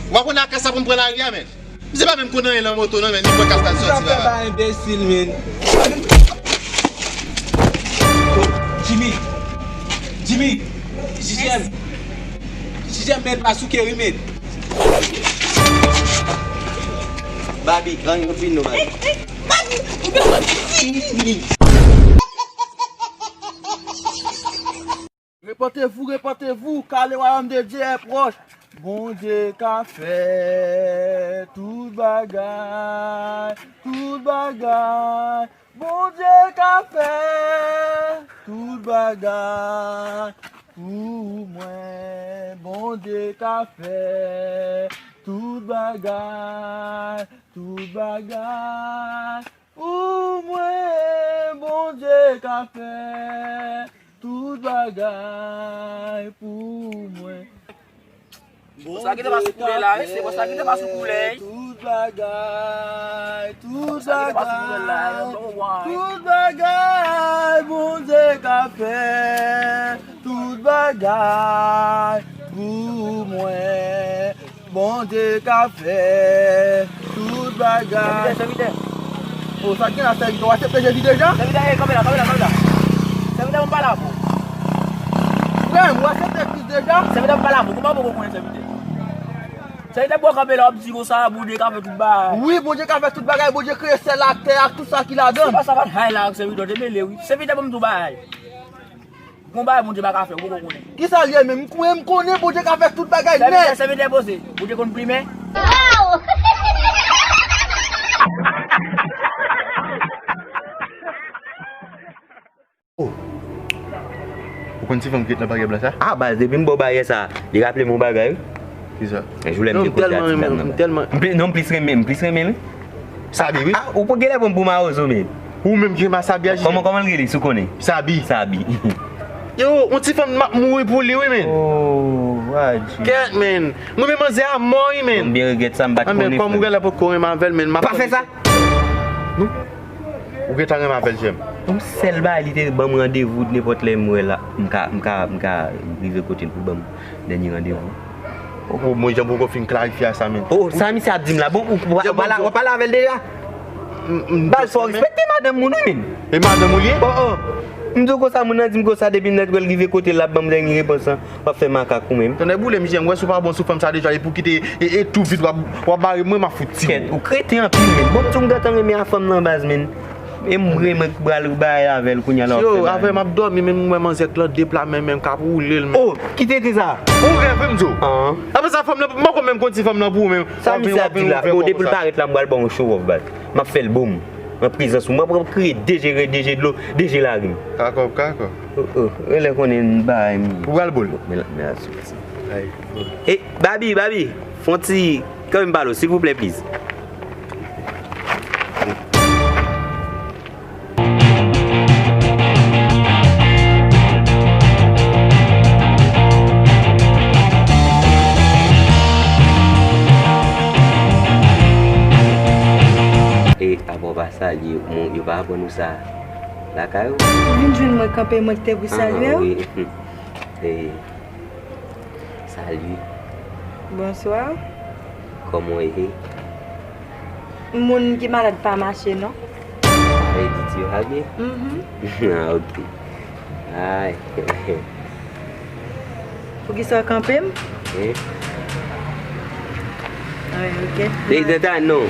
Ou pa konnen a kas la pou m pran lari a, men. M se pa menm konn anyen nan moto, non, men, li pran kas la sòti la. Sa w fè ba enbesil, men. Jimmy. Jimmy. J J M. J J M, men, pa souke, wi, men. Babi, ann, nou fin, nou, Babi. Repentez-vous, repentez-vous, car le royaume de Dieu est proche. Bondye ka fè tout bagay, tout bagay. Bondye ka fè tout bagay pou mwen. Bondye ka fè tout bagay, tout bagay. Pou mwen, Bondye ka fè tout bagay pou mwen. Bon, sa ki te pa sou koulè la, wi, se bon, sa ki te pa sou koulè. Tout bagay, tout bagay, tout bagay, Bondye ka fè tout bagay pou mwen. Bondye ka fè tout bagay. Sèvitè, sèvitè. O, sa gen la, sèvitè? Ou aksepte Jezi deja? Sèvitè, ey, kanpe la, kanpe la, kanpe la. Sèvitè, ban m pale avè w. Frè m, ou aksepte Kris deja? Sèvitè, ban m pale avè w. Kòman w poko konnen, sèvitè? Sèvitè, bò kanpe la, w ap di konsa, Bondye ka fè tout bagay. Wi, Bondye ka fè tout bagay, Bondye kreye syèl la, tè a, tout sa ki ladan l. Se pa sa, pa t hay la, sèvitè, w te mele, wi. Sèvitè, ban m di w bagay. Gon bagay Bondye pa ka fè, ou poko konnen. Kisa l ye menm? Mwen, m konnen Bondye ka fè tout bagay nèt. Sèvitè, sèvitè poze. Bondye konn plimen? Oh. Ou konn ti fanm ki ret nan baryè blan sa? Ah, baz, depi m bò baryè sa, li raple m yon bagay, wi. Kisa? Yon jou lè m te koze a ti dam nan. M tèlman, m tèlman. M pli-, non, m plis renmen, m plis renmen, wi. Sabi, wi. Ah, ou pa genlè pran m pou mawozo, men. Ou menm ki renmen Sabi a, Jimmy. Kòman, kòman l rele, si w konnen? Sabi. Sabi. Yo, yon ti fanm m ap mouri pou li, wi, men. Oh, wadji. Kèt, men. Mwen menm manzè a mò, wi, men. M byen regrèt sa, m pa t konnen, frè. Kòm ou genlè potko renmen avè l, men, m ap... Pa fè sa! Non. Ou gentan renmen avè l, Jimmy. Yon sèl bagay, li te ban m randevou, nenpòt lè m wè la, m ka, m ka, m ka rive kote l pou ban m dènye randevou. Oh, mwen, jan poko fin klarifye a sa, men. Oh, sa misye ap di m la. Bon, ou, ou, ou pale, ou pale avè l deja? Baz, fò w respekte madanm moun, wi, men. E madanm ou li ye? Oh, oh. M di w konsa, moun nan di m konsa, depi m nèt wè l rive kote l, l ap ban m dènye repons lan, w ap fè makak ou menm. Tonnè boule, misye, m wè si w pa bon sou fanm sa deja, epi w kite, e, e tou vit, w ap, w ap bare mwen, m ap fout ti. Kèt, ou kreten anpil, men. Bon, m di w, m gentan renmen a fanm nan, baz, men. E m renmen k pral bay avè l kounye a la w ap fè bagay. Yo, avè m ap dòmi, men m wè manzè k lan de pla, men, men k ap woule l, men. Oh, ki te ekri sa? Ou rèv, wi, m di w. An. Apre sa, fanm nan, m poko menm konn si fanm nan pou ou, men. Sa misye ap di la? Bon, depi l parèt la, m pral ba w yon show off, baz. M ap fè l boum. An prezans ou. M ap, m ap kriye de je, de je dlo, de je larim. Kakò, kakò. Oh, oh. Rele konnen bagay m. Ou pral boule. Men la, men la, sou sa. Ay. E, Babi, Babi, fè yon ti, kanmenm pale w, silvouplè, please. E, apa w pa salye, bon, yo pa aprann ou sa lakay ou? Ou vin jwenn mwen kanpe, mwen ki te pou salye w? Ah, wi. Hey, salut. Bonsoir. Comment est? Moun ki malad pa mache, non? Sa vle di ti yo pa byen? Mhm. Ah, ok. Ay. Poukisa w kanpe m? Eh? Ah, ok. Te, te, ta, non.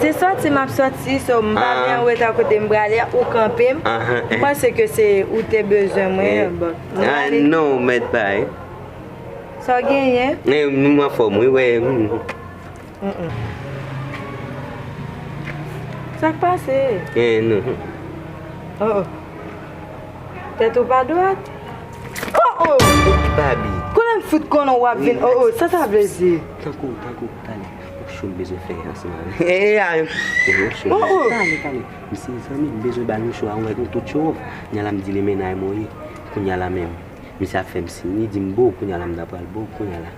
Se sòti m ap sòti, so m pa vin an reta kote m prale a, ou kanpe m. M panse ke se ou te bezwen mwen, bon. Ah, non, mèt pa, eh. Sa w genyen? Eh, m anfòm, wi, wè. Mm. Sa k pase? Eh, non. Oh, oh. Tèt ou pa dwat? Oh, oh! Baby. Konnen m fout konnen w ap vin. Oh, oh, sa sa vle di? Tankou, tankou, talè. Yon show m bezwen fè ansanm avè. Eh, eh, ah, yon show. Oh, oh. Talè, talè. M se zanmi, m bezwen ba l yon show a, yon tout show. Kounya la m di li mennaj mwen ye. Kounya la menm. Misye ap fè m siy, li di m bo, kounya la m ta pral bo, kounya la.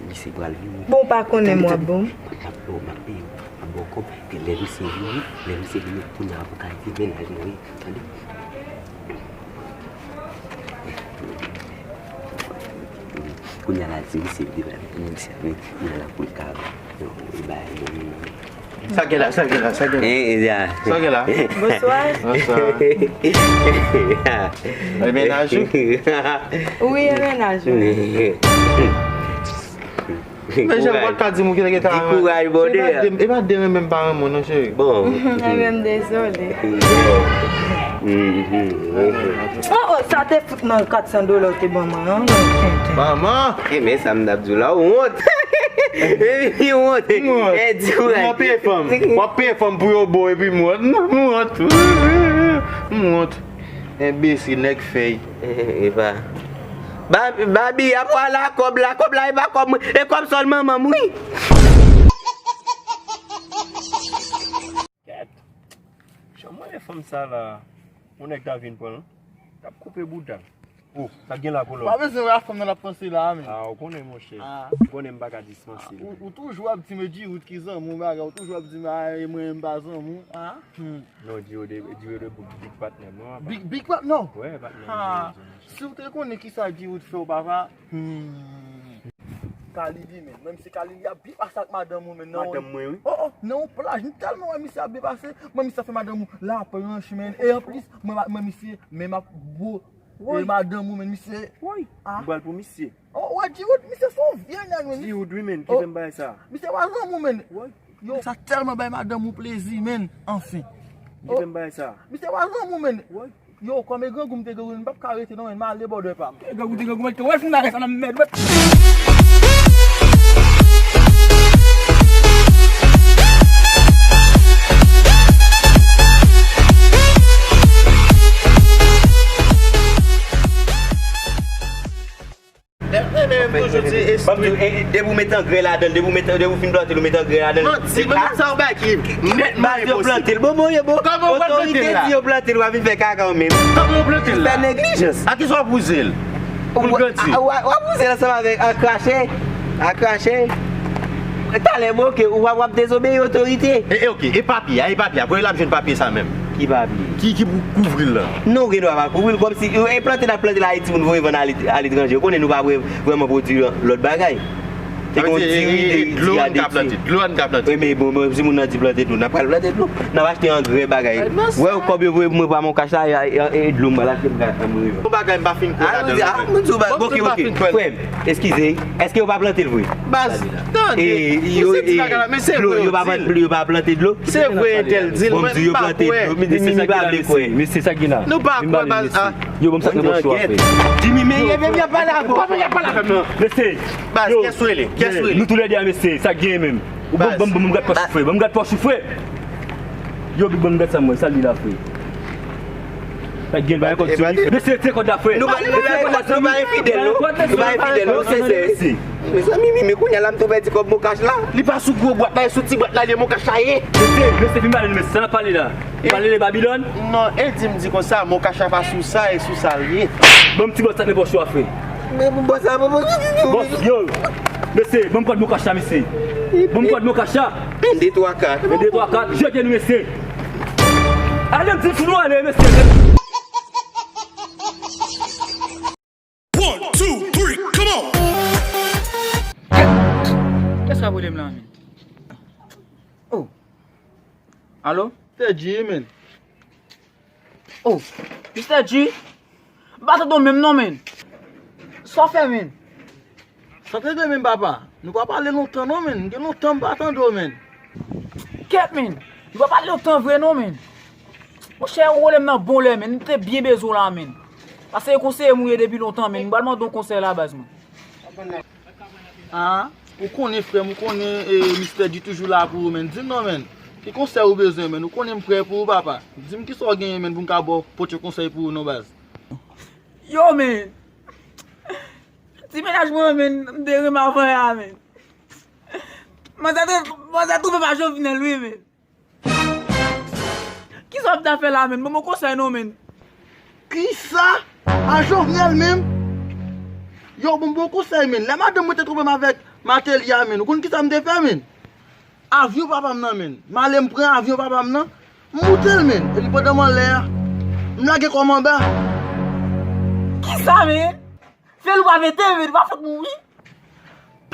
Misye pral vini. Bon, w pa konnen m w ap bon. M ap, m ap peye w, m ap ba w kòb, epi lè misye vini, lè misye vini, kounya la pou kalite mennaj mwen ye, tande? Kounya la di misye vini, misye vini, kounya la pou l ka, e bay mwen menm. Sa gen la, sa gen la, sa gen la. Eh, eh, ya. Sa gen la. Bonsoir. Bonsoir. E mennaj ou? Wi, e mennaj mwen. Men jan w pa ka di m ou gentan gen ta renmen. Di kouraj, bòdè. E pa de, e pa de renmen m pa renmen w non, cheri. Bon. Renmen m, dezole. Oh, oh, sa te fout nan kat san dola w te ban mwen an. Manman! E men sa m t ap di w la, ou wont. Epi wont. M wont. Eh, di w w ap peye fanm. W ap peye fanm pou yo bo epi m wont. Non, m wont. M wont. Enbesil, nèg fèy. Epa. Babi, apa la kòb la, kòb la, e pa kòb mwen. E kòb sòl manman m, wi. Kèt. Jan mwen e fanm sa la, yon nèg ta vin pran l, t ap koupe bouda l. Oh, sa gen la, Polo? Pa bezwen wè fanm nan l ap panse la, men. Ah, ou konnen, monchè. Ah. Ou konnen m pa ka dispanse. Ou, ou toujou ap di m Djiwood ki zanmi w, bagay, ou toujou ap di m, ah, e mwen, m pa zanmi w, ah. Hmm. Non, Djiwood, Djiwood big patnè m, non, papa. Big, big patnè? Wè, patnè m, Djiwood, monchè. Si w te konnen kisa Djiwood fè w, papa. Hmm. Kalili, men. Mwen, misye Kalili ap byen pase ak madanm ou, men. Madanm mwen, wi. Oh, oh, nan yon plaj. M tèlman wè misye ap byen pase. Mwen, misye ap fè madanm ou lapranch, men. E anplis, mwen, mwen, misye, men m ap bo. Woy. E madanm ou, men, misye. Woy. Ah. M pral pou misye. Oh, wè, Djiwood, misye se yon vye nèg, men. Djiwood, wi, men. Ki fè m bagay sa? Misye pa zanmi w, men. Woy. Yo, sa tèlman bay madanm ou plezi, men. Anfen. Ki fè m bagay sa? Misye pa zanmi w, men. Woy. Yo, kòm e grangou m te grangou, m p ap ka rete non, men m ale bòdè pa m. Te grangou, te grangou, men, wè fin bagay sa nan mèd, men. Depi w met angrè ladan l, depi w met, depi w fin plante l, ou met angrè ladan l. Manti, manti, sa w bay ki nèt mare posib. Yo plante l, bon, bon, yo, bon. Kòman w pral plante l la? Otorite di yo plante l, w ap vin fè kaka w menm. Kòman w plante l la? Fè neglijans. A kisa w ap wouze l? Pou l grandi. W ap wouze l ansanm avèk, an krache, an krache. Talè, bon, oke, w ap, w ap dezobeyi otorite. E, e, oke, e papye a, e papye a, kote l ap jwenn papye sa menm? Ki papye? Ki, ki pou kouvri l la? Non, ou gen dwa pa kouvri l, kòmsi, e plante n ap plante la, e timoun voye vann ale, aletranje. Ou konnen nou pa vre-, vrèman pwodui lòt bagay. Te gen yon diri, diri a de ti. Dlo an ka plante, dlo an ka plante. Wi, men bon, bon, si moun nan di plante dlo, n ap pral plante dlo. N ap achte angrè bagay. Wè, kòb yo voye pou mwen pa mon kach la, e, e, e dlo m pral achte m ka, m rive. Yon bagay m pa fin kwè ladan l. Ah, m di w bagay, oke, oke. Frè m, eskize, èske yo pa plante l vre? Baz, tande. Mesye di bagay la, men se vre yo di l. Yo pa plante dlo? Se vre entèl di l, mwen m pa kwè. Mesye, sa gen la? Nou pa kwè, baz, ah. Yo, ban m sa k nan pòch ou a, frè. Jimmy, men, men, men, y ap pale avè w. Kòman y ap pale avè m nan? Mesye. Baz, kiyès ou rele? Kiyès ou rele? Nou toulède a, mesye, sa k genyen menm? Ou ban m, ban m, ban m gad pòch ou, frè. Ban m gad pòch ou, frè. Yo, Big, ban m gad sa m wè, sa li la, frè. Sa k genyen, ba yon kòd sou li, frè. Mesye, se kòd la, frè. Nou pa, nou pa, nou pa enfidèl, non. Nou pa enfidèl, non, sensè. Mezanmi, men kounye a la, m tou pèdi kòb Mon Cash la. Li pa sou gwo bwat la, e sou ti bwat la, li Mon Cash la ye. Mesye, mesye, fin pale, mesye, sa n ap pale la? Ou pale de Babilòn? Non, e di m di konsa, Mon Cash la pa sou sa, e sou sa l ye. Ban m ti bòs sa k nan pòch ou a, frè. Men pou bòs la, pou bòs. Bòs, yo. Mesye, ban m kòd mokach la, mesye. Ban m kòd mokach la. Yon, de, twa, kat. Yon, de, twa, kat. Jete nou, mesye. Ale, m di pou nou ale, mesye. One, two, three, come on! Kèt! Kiyès k ap rele m la, menm? Oh. Alo? Teddy, menm. Oh, mistè G, m pa tande w menm non, menm. Sa w fè, menm? Sa tande, menm, papa? Nou pa pale lontan non, menm. Gen lontan m pa tande w, menm. Kèt, menm. Nou pa pale lontan vre non, menm. Monchè, ou rele m nan bon lè, menm. M te byen bezwen w la, menm. Paske se konseye m ou ye depi lontan, menm. M pral mande w konsèy la, baz, mwen. Ah, ou konnen, frè m, ou konnen, eh, mistè G toujou la pou ou, menm. Di m non, menm. Ki konsèy ou bezwen, menm? Ou konnen m prè pou ou, papa. Di m kisa w genyen, menm, pou m ka ba w, pote konsèy pou ou, non, baz. Yo, menm. Ti mennaj mwen, menm, m te renmen avan yè a, menm. Manzè te, manzè twonpe m a Jovenel, wi, menm. Kisa w ap ta fè la, menm? Ban m yon konsèy non, menm. Kisa? A Jovenel menm? Yo, ban m yon konsèy, menm. Lè madanm mwen te twonpe m avèk Martelly a, menm, ou konn kisa m te fè, menm? Avyon papa m nan, menm. M ale m pran avyon papa m nan, m moute l, menm. Epi pandan m anlè a, m lage kò m anba. Kisa, menm? Fè l ou pa mete, menm, ou pa fout mouri.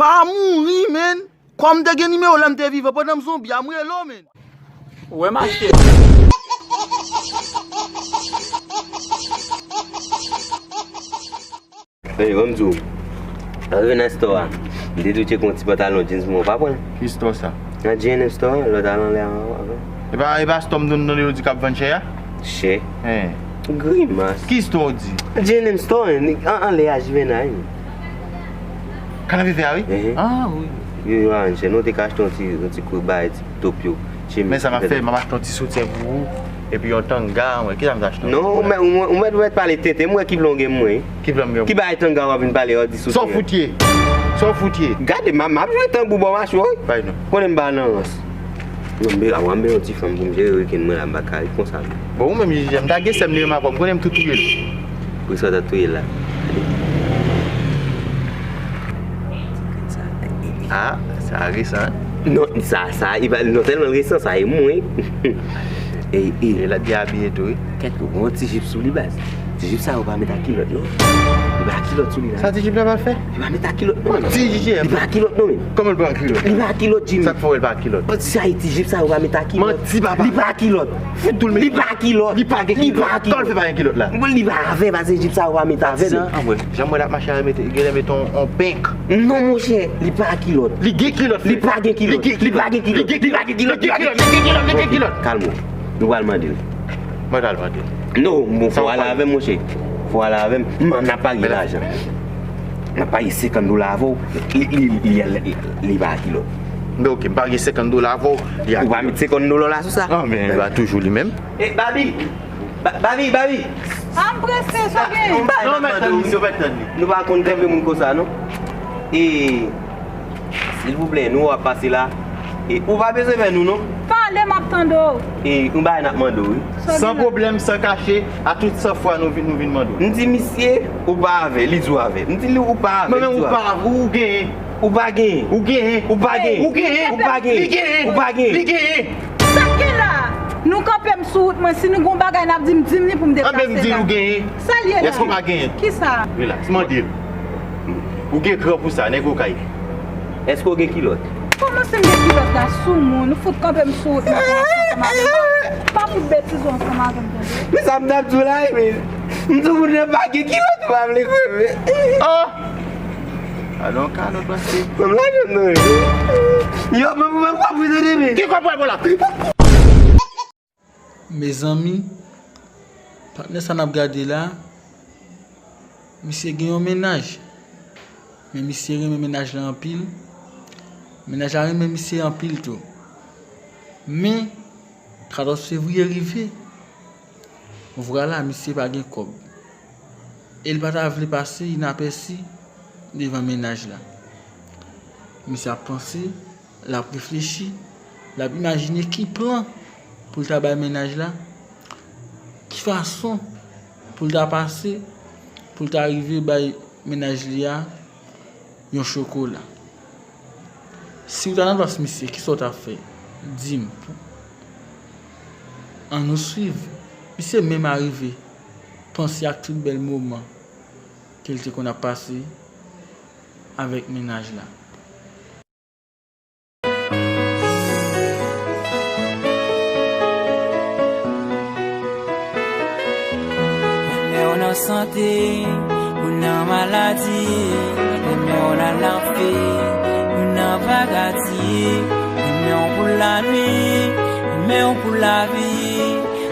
Pa mouri, menm. Kòm m te gen nimewo lè m te vivan, pandan m zonbi a, m rele w, menm. Ou wè m achte. Ey, ban m di w. Lè w rive nan store a, m te di w tcheke yon ti pantalon jeans pou mwen, ou pa pran l? Ki store sa? Nan G N M store a, lè w t al anlè a avan. E pa, e pa store m tande yo di k ap vann chè a? Chè? Hen. Grimas. Ki store w di? G N M store, an, anlè a Juvenile. Kanapevè a, wi? Ehe. Ah, wi. Yo, yo, a vann chè. Nou te ka achte yon ti, yon ti kout bagay, ti top yo. Men sa m ap fè, m ap achte yon ti soutyen pou ou, epi yon tanga, mwen, kisa m ta achte? Non, ou mèt, ou mèt, ou mèt pale tenten, mwen ki plonge mwen. Ki plonge mwen? Ki bagay tanga w ap vin pale, w ap di soutyen? Sa w fout ye? Sa w fout ye? Gade, m, m ap jwe tanbou bò mache w, wi. Bay non. Konnen m pa nan rans. Non, m be, a, m be yon ti fanm pou m jere weekend mwen la, m pa ka ret konsa non. Bon, ou menm, Jiji, m ta gen sèm li menm avè w, m konnen m tou touye l. Poukisa w ta touye l la? Ah, sa resan. Non, sa, sa, e pa, non sèlman l resan, sa e mwen. E, e. E l ap byen abiye tou, wi. Kèt, ou gon ti jip sou li, baz. Ti jip sa yo pa met ak kilòt, non. Li pa ak kilòt sou li la. Sa ti jip la pral fè? Li pa met ak kilòt, non. Manti, Jiji. Li pa ak kilòt, non, men. Kòman l pa ak kilòt? Li pa ak kilòt, Jimmy. Sa k fè w wè l pa ak kilòt? Manti, sa e ti jip sa yo pa met ak kilòt. Manti, papa. Li pa ak kilòt. Fout tou l met. Li pa ak kilòt. Li pa gen kilòt. Li pa ak kilòt. Kòman l fè pa gen kilòt la? Bon, li pa avè, paske jip sa yo pa met avè l. Sa, anmwey, jan m wè l ap mache a, mete, genlè mete yon, yon penk. Non, monchè, li pa ak kilòt. Li gen kilòt, frè. Li pa gen kilòt. Li gen kilòt. Li pa gen kilòt. Li gen kilòt. Li gen kilòt. Li gen kilòt. Li gen kilòt. Kalme w. Nou pral mande l. Mwen pral mande l. Non, bon, fò w ale avè m, monchè. Fò w ale avè m. M, n ap parye lajan. N ap parye senkant dola avè w. Li, li, li, li, li pa ak kilòt. Men oke, m parye senkant dola avè w. Ou pa met senkant dola w la sou sa? Ah, men li pa toujou li menm. E, Babi! Ba-, Babi, Babi! Ah, m prese, sa gen? Non, mèt tann li, mèt tann li. Nou pa konn kanpe moun konsa, non. E, silvouplè, nou w ap pase la. E, ou pa bezwen wè nou, non. Pale, m ap tande w. E, yon bagay n ap mande w, wi. San pwoblèm, san kache, a tout san fwa nou vin, nou vin mande w. M di misye, ou pa avè, li di w avè. M di li, ou pa avè, li di w avè. Mwen menm, ou pa avè, ou genyen. Ou pa genyen. Ou genyen. Ou pa genyen. Ou genyen. Ou pa genyen. Li genyen. Ou pa genyen. Li genyen. Sa k gen la? Nou kanpe m sou wout mwen, si nou gon bagay n ap di m, di m li pou m deplase la. Anben m di l ou genyen. Sa l ye la? Èske w pa genyen? Kisa? Rilaks, mande l. Ou gen kran pou sa, nèg okay. Èske w gen kilòt? Kòman si m gen kilòt la sou moun? Ou fout kanpe m sou wout mwen ansanm avè m. Pa, pa fout betize w ansanm avè m, tande? Men sa m t ap di w la, wi, men m di w moun nan pa gen kilòt, ou pa vle kwè, men. Oh! Alon kalòt pase. Mwen la jwenn nou. Yo, mwen, mwen, mwen, mwen, mwen, mwen. Ki kòb wè la? Mezanmi, patnè sa n ap gade la, misye gen yon mennaj. Men misye renmen mennaj la anpil. Mennaj la renmen misye anpil tou. Men, katòz fevriye rive. Vwala, misye pa gen kòb. E l pa ta vle pase inapèsi devan mennaj la. Misye ap panse, l ap reflechi, l ap imajine ki plan pou l ta bay mennaj la, ki fason pou l ta pase, pou l ta rive bay mennaj li a yon chokola. Si w ta nan plas misye, kisa w t ap fè? Di m. Ann nou swiv. Misye menm arive panse ak tout bèl moman ke l te konn ap pase avèk mennaj la. Renmen w nan sante, ou nan maladi. Renmen w nan lanfè, ou nan paradi. Renmen w pou lanwi, renmen w pou lavi.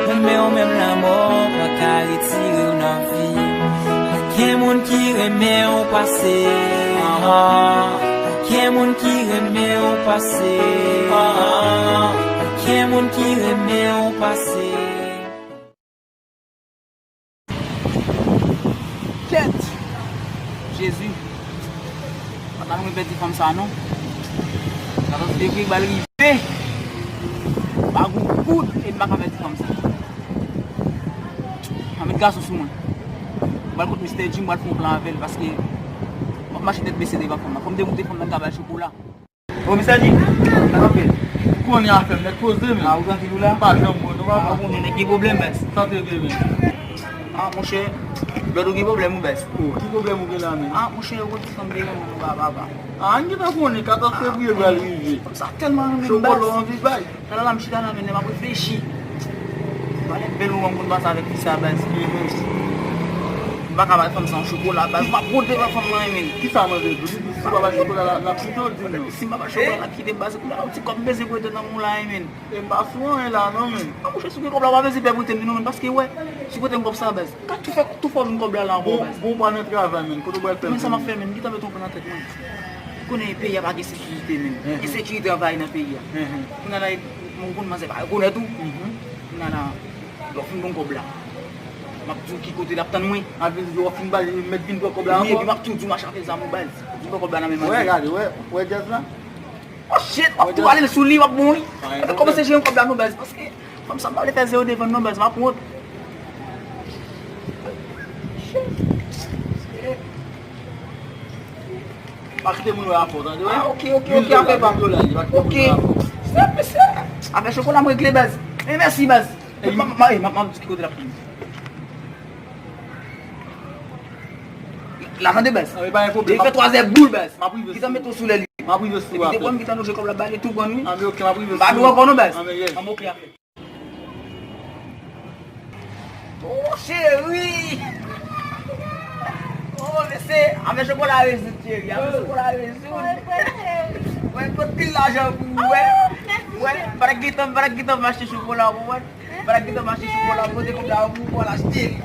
Renmen w menm lanmò pa ka retire w nan vi. Pa gen moun ki renmen w pase. Pa gen moun ki renmen w pase. Pa gen moun ki renmen w pase. Kèt! Jezi! Papa nou pèdi fanm sa non. Katòz fevriye bal rive. Pa gon kout e m pa ka pèdi fanm sa. Ann met gason sou mwen. M pral kot Mistè Jim, m pral fè yon plan avè l paske m ap mache tèt bese devan fanm nan. Fò m demoute fanm nan, m ka ba l chokola. Bon, Mistè Jim, sa k ap fèt? Ou konnen afè m nèt poze men. A, ou trankil ou la? M pa janm bon non papa. A, ou konnen nèg gen pwoblèm baz. Sa te vre men. A, monchè, Blood ou gen pwoblèm ou baz. O, ki pwoblèm ou gen la men? A, monchè, yo konn ti fanm te renmen ou ba papa. A, n gentan konnen, katòz fevriye pral rive. Fanm sa tèlman renmen m baz. Chokola w anvi bay? Talè la m chita nan men m ap reflechi. Valè bèl moman m konn pase avèk fi sa baz. M pa ka bay fanm sa yon chokola baz. M ap rode devan fanm nan wi men. Kisa mande tou? Li di si w pa bay chokola l ap kite w di m non. Si m pa bay chokola l ap kite m baz. Kounye a yon ti kòb m bezwen pou rete nan men w la wi men. E m pa sou anyen la non men. A monchè si w gen kòb la w pa bezwen pè pou rete m di non men paske wè si w prete m kòb sa baz. Ka tou fè tou fò vin kòb la la ankò baz. Bon w pa nan travay men. Kote w pral fè l? Men sa m ap fè men. M gentan met yon plan nan tèt mwen. Ou konnen peyi a pa gen sekirite men. Ensekirite anvayi nan peyi a. Kounye a la Mwen konn manzè pa rekonèt ou. Kounye a la, lè w fin ban m kòb la, m ap di w ki kote l ap tann mwen. A vle di w fin ba l, mèt vin pran kòb la ankò? Wi, epi m ap tou di w mache avè zam ou baz. Vin pran kòb la nan men manzè. Wè gade, wè, wè djaz la? Oh shit, w ap tou ale sou li, w ap bon wi. Mèt kòmanse jere kòb la non baz, paske fanm sa m pa vle fè zewo devan non baz, m ap wont. Pa kite moun wè afè w tande wi. Ah, ok, ok, ok, afè pa m. Ok. Mesye, mesye. Afè chokola m regle baz. Men mèsi baz. M ap di ki kote l ap pran. La tande baz. Depi fè twazè boul baz. Gentan mete w sou lè li. M ap rive sou ou apre. Epi depi m gentan lonje kòb la ba li tou pran wi. Ah, men ok, m ap rive sou ou. M pa dwe ankò non baz. Ah, men yes. Ah, men ok, afè. Oh cheri. Oh mesye, afè chokola rezoud cheri, afè chokola rezoud. Mwen pot pil lajan pou ou wè. Wè, pa t gentan, pa t gentan m achte chokola ou konprann. Pa t gentan m achte chokola, pote kòb la pou ou al achte li.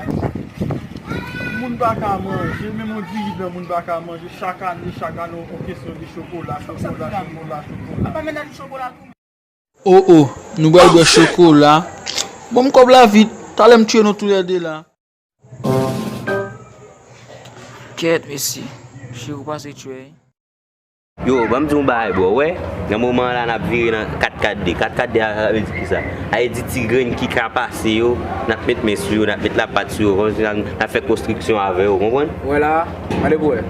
Moun pa ka manje, menm yon diri blan moun pa ka manje, chak ane, chak ane yon kesyon de chokola, chokola, chokola, chokola. Apa men nan chokola tou. O o, nou pral bwè chokola. Ban m kòb la vit, talè m tiye nou toulède la. Kèt mesye, cheri w pase tchwey. Yo, ban m di w yon bagay bro, wè, nan moman an la n ap vire nan kat kat de, kat kat de a sa vle di kisa? Sa vle di ti grenn ki ka pase yo, n ap met men sou yo, n ap met lapat sou yo, kòmsi n ap, n ap fè konstriksyon avè yo, w konprann? Wè la, gade pou wè.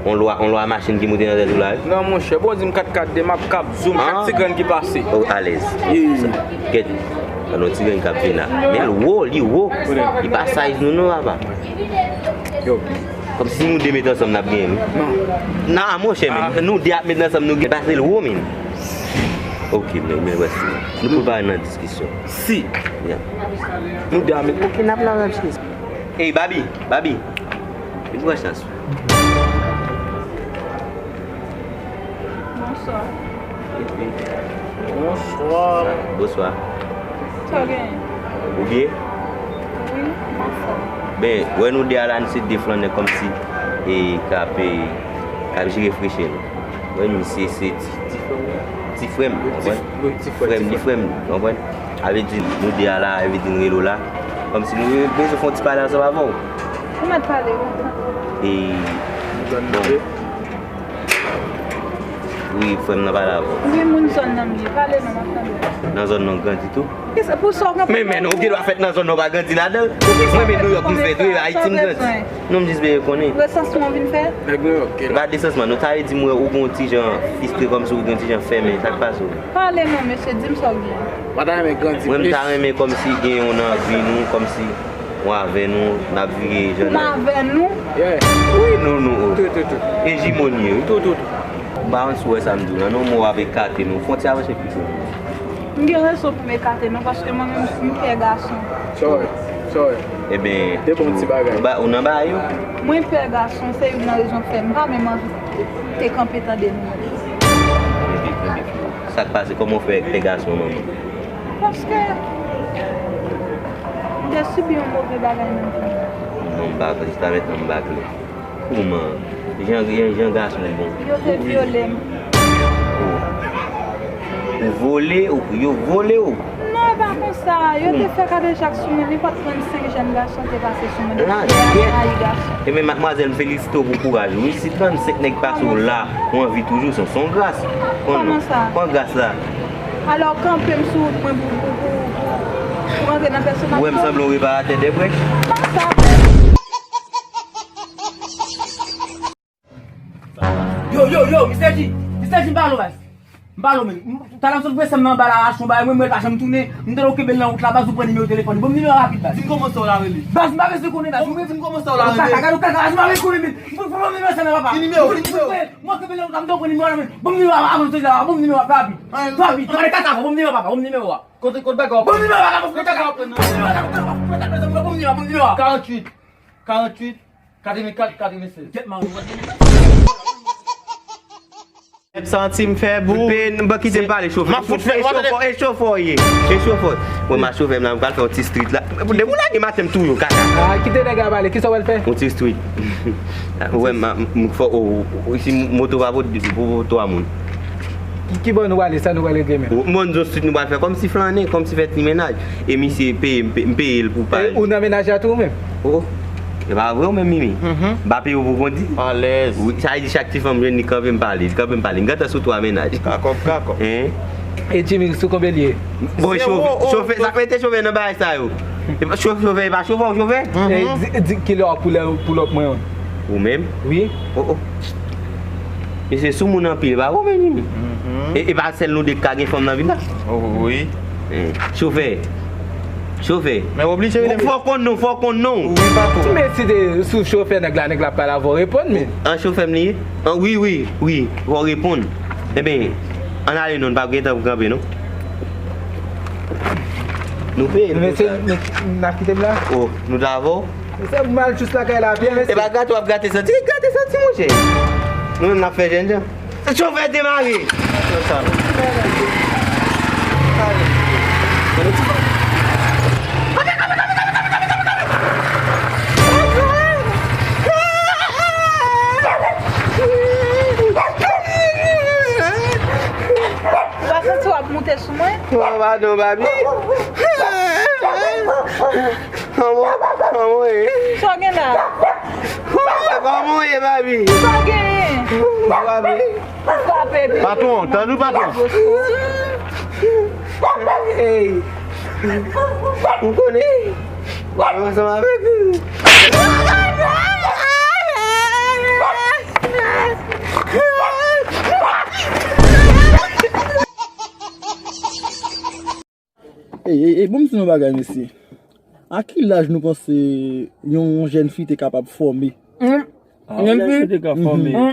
On lwa, on lwa machin ki moute nan tèt ou la wi. Non monchè, bon di m kat kat de m ap kap zoom chak ti grenn ki pase. Oh alèz. Kèt. Gade yon ti grenn k ap vin la. Men l wo, li wo. Li pa size nou non papa. Yo. Kòmsi nou de met ansanm n ap genyen wi. Non. Nan monchè men, nou de ap met ansanm nou gen pase l wo men. Ok men, men wè si nou pou pa nan diskisyon. Si. Nou de ap met. Ok, n ap la w ap cheri. Ey Babi, Babi. Vin pran chans. Bonswa. Bonswa. Bonswa. Sa w genyen? Ou byen? Wi, m anfòm. Ben, wè nou de a la, nou se de flannè kòmsi e k ap, e, k ap jere freche nou. Wè nou se, se ti, ti, ti frè m, konprann? Frè m, li frè m, konprann? Sa vle di nou de a la, sa vle di nou rele w la. Kòmsi nou bezwen fè yon ti pale ansanm avè w. Ou mèt pale, wi. E, bon. Wi, frè m nan pale avè w. Wi, moun zòn nan m ye. Pale non, m ap tande w. Nan zòn nan w grandi tou? Kisa, pou sa w gen pwoblèm? Men, men, ou gen dwa fèt nan zòn nan, w pa grandi ladan l. Mwen, men Nouyòk m fèt, wi, Ayiti m grandi. Non, m jis bezwen konnen. Resansman w vin fè? Nèg Nouyòk ki la. E pa resansman, non, sa vle di m wè ou gen yon ti jan fistre, kòmsi ou gen yon ti jan fèmen, sa k pase w? Pale non, mesye, di m sa w gen. Mwen ta renmen grandi plis. Mwen, m ta renmen kòmsi gen yon nan vi nou, kòmsi ou avè nou, n ap vire jan n ap. Ou avè nou? Yeah. Wi, nou, nou. Tou, tou, tou. E jimo n ye, wi. Tou, tou, tou. M pa konn si w wè sa m di w la, non, men w ap ekate nou. Fwontyè a mache pi gwo. M gen rezon pou m ekate nou, paske mwen menm, m pè gason. Sa w wè? Sa w wè? Ebyen, de bon ti bagay. Ou ba-, ou nan bagay yo? Mwen pè gason, se youn nan rezon k fè m pa menm anvi te kanpe tande nou. Ebyen, ebyen, sa k pase? Kòman w fè pè gason manman? Paske m te sibi yon move bagay nan vi m. Non, m pa konn, jis la mentnan m pa klè. Kouman? Jan, jan, jan gason bon. Yo te vyole m. Ou, ou vole, ou, yo vole w? Non, e pa konsa. Yo te fè kadejak sou mwen. Nenpòt trannsenk jèn gason te pase sou mwen. Depi lè a, m rayi gason. Ebyen, madmwazèl, m felisite w pou kouraj ou. Wi, si trannsenk nèg pase w la, ou anvi toujou, se, se yon gras. Kòman sa? Pran gras la. Alò, kanpe m sou wout mwen pou, pou, pou, pou, pou rantre nan pèsonalite w. Ou wè m sanble yon reparatè de brèch? Kòman sa? Yo, yo, yo, Mistè G, Mistè G, m pa lo, baz. M pa lo, men. M, talè m sot pran sèm nan anba la, achte yon bagay, mwen, mwen, l pa janm tounen. M tande w kenbe l nan wout la, baz, ou pran nimewo telefòn. Ban m nimewo a rapid, baz. Di m kòman sa w la rele. Baz, m pa bezwen konnen, baz. Di m kòman sa w la rele. Kaka, kaka, baz, m pa bezwen konnen, men. M pran nimewo sèm nan, papa. Ki nimewo, ki nimewo? Mwen kenbe l nan wout la, m tande w pran nimewo a nan men. Ban m nimewo a, avan m sot la, ban m nimewo a, rapid. Rapid, tande kaka, ban m nimewo a, papa, ban m nimewo a. Kote, kote bagay w ap pran? Ban m nimewo a, papa, ban m nimewo a, ban m nimewo a, ban m nimewo a. Karanntuit, karanntuit, karanntuit. Katrevenkat, katrevensenk. Gèt mari w. M santi m fè bout. Koute, n pa kite m pale, chofè. M ap fout fè, e chofè, e chofè w ye. E chofè. Mwen, m a chofè m la, m pral fè yon ti street la. Depi w lage m atè, m touye w, kaka. Ah, kite nèg la pale, kisa w pral fè? Yon ti street. Ou wè, m, m, m fò, o, o, si moto pa pou, pou, pou twa moun. Ki, ki bò nou prale, sa nou pral regle menm? Bon, nou sot, nou pral fè kòmsi flannen, kòmsi fè ti mennaj. E misye peye, m pe-, m peye l pou pale. E ou nan mennaj la tou ou menm? Oh, oh. E pa vre ou menm, Mimi? Mhm. M pa peye w pou kondi? Alèz. Wi, sa vle di chak ti fanm jwenn li kanpe m pale, li kanpe m pale. M gentan sou twa mennaj. Kakòb, kakòb. Hein? E Jimmy, sou konbyen l ye? Bon, cho-, chofè, sa mete chofè nan bagay sa yo. E pa cho-, chofè, e pa chofè, chofè? E di, di kilè w ap pull up mwen? Ou menm? Wi. Oh, oh. Mesye sou moun anpil, pa ou menm, Jimmy? Mhm. E, e pa sèl nou de k ka gen fanm nan vil la? Oh, wi. Eh, chofè. Chofè. Men w oblije rele. Fò w konn non, fò w konn non. Wi, patwon. Men si te sou chofè nèg la, nèg la ap pale avè w, reponn, men. An chofè m li ye? An, wi, wi, wi, fò w reponn. Enben, ann ale non, n p ap gen tan pou kanpe non. Nou peye, nou peye. Mesye, n ap kite m la? Oh, nou t avè w? Mesye, m al jis lakay la, pye, mesye. E pa grate w ap grate santi, grate santi, monchè. Nou menm n ap fè jènjan. Chofè demare! Ou pa santi w ap moute sou mwen? Oh, padon, baby. Kòman, kòman w ye? Sa w gen la? Kòman w ye, baby? Sa w genyen? Baby. Ou frape, pi. Patwon, tande w, patwon. Hey. Ou konnen? Ou ansanm avèk ou. Ey, ey, ey, ban m di nou yon bagay, mesye. A ki laj nou panse yon, yon jèn fi te kapab fòme? Hum. Ah, yon jèn fi te ka fòme. Hum.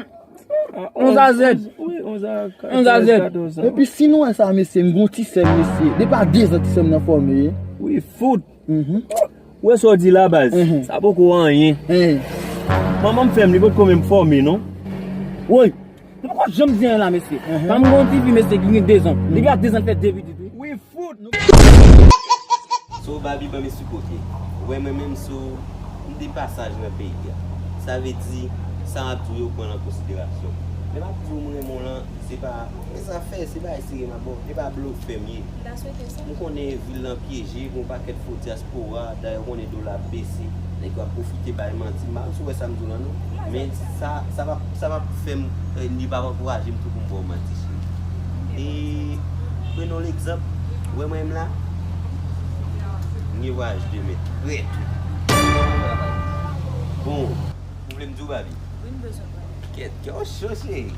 Onz a zèt. Wi, onz a, onz a zèt. Epi si nou wè sa, mesye, m gon ti sè m, mesye. Depi a dezan ti sè m nan fòme, wi. Wi, fout. Mhm. Ou wè sa w di la, baz? Mhm. Sa poko anyen. Mhm. Manman m fè m, li potko menm fòme, non. Woy. Nou poko janm di anyen la, mesye. Mhm. Fanm gon ti fi, mesye, ki gen dezan. Mhm. Depi a dezan, l fè de pitit, wi. Wi, fout. So, Babi, ban m esplike w, ok. Ou wè, mwen menm, so, m de pasaj nan peyi a. Sa vle di, sa m ap di w yo, pran l an konsiderasyon. Men m ap di w, m renmen w lan, se pa, men sa fè, se bagay serye m ap ba w. E pa blofè m ye. M ta swete sa. M konnen vil lan pyeje, gon pakèt fo dyaspora, dayè w konnen dola ap bese. Nèg yo ap pwofite bay manti. M pa konn si w wè sa m di w lan non. Men sa, sa p ap, sa p ap fè m, eh, li p ap ankouraje m tou pou m ba w manti, cheri. E, prenons l'exemple. Ou wè mwen menm la? M gen vwayaj demen. Trè tou. Bon, ou vle m di w, Babi? Wi, m bezwen w. Kèt, kè w cho, cheri.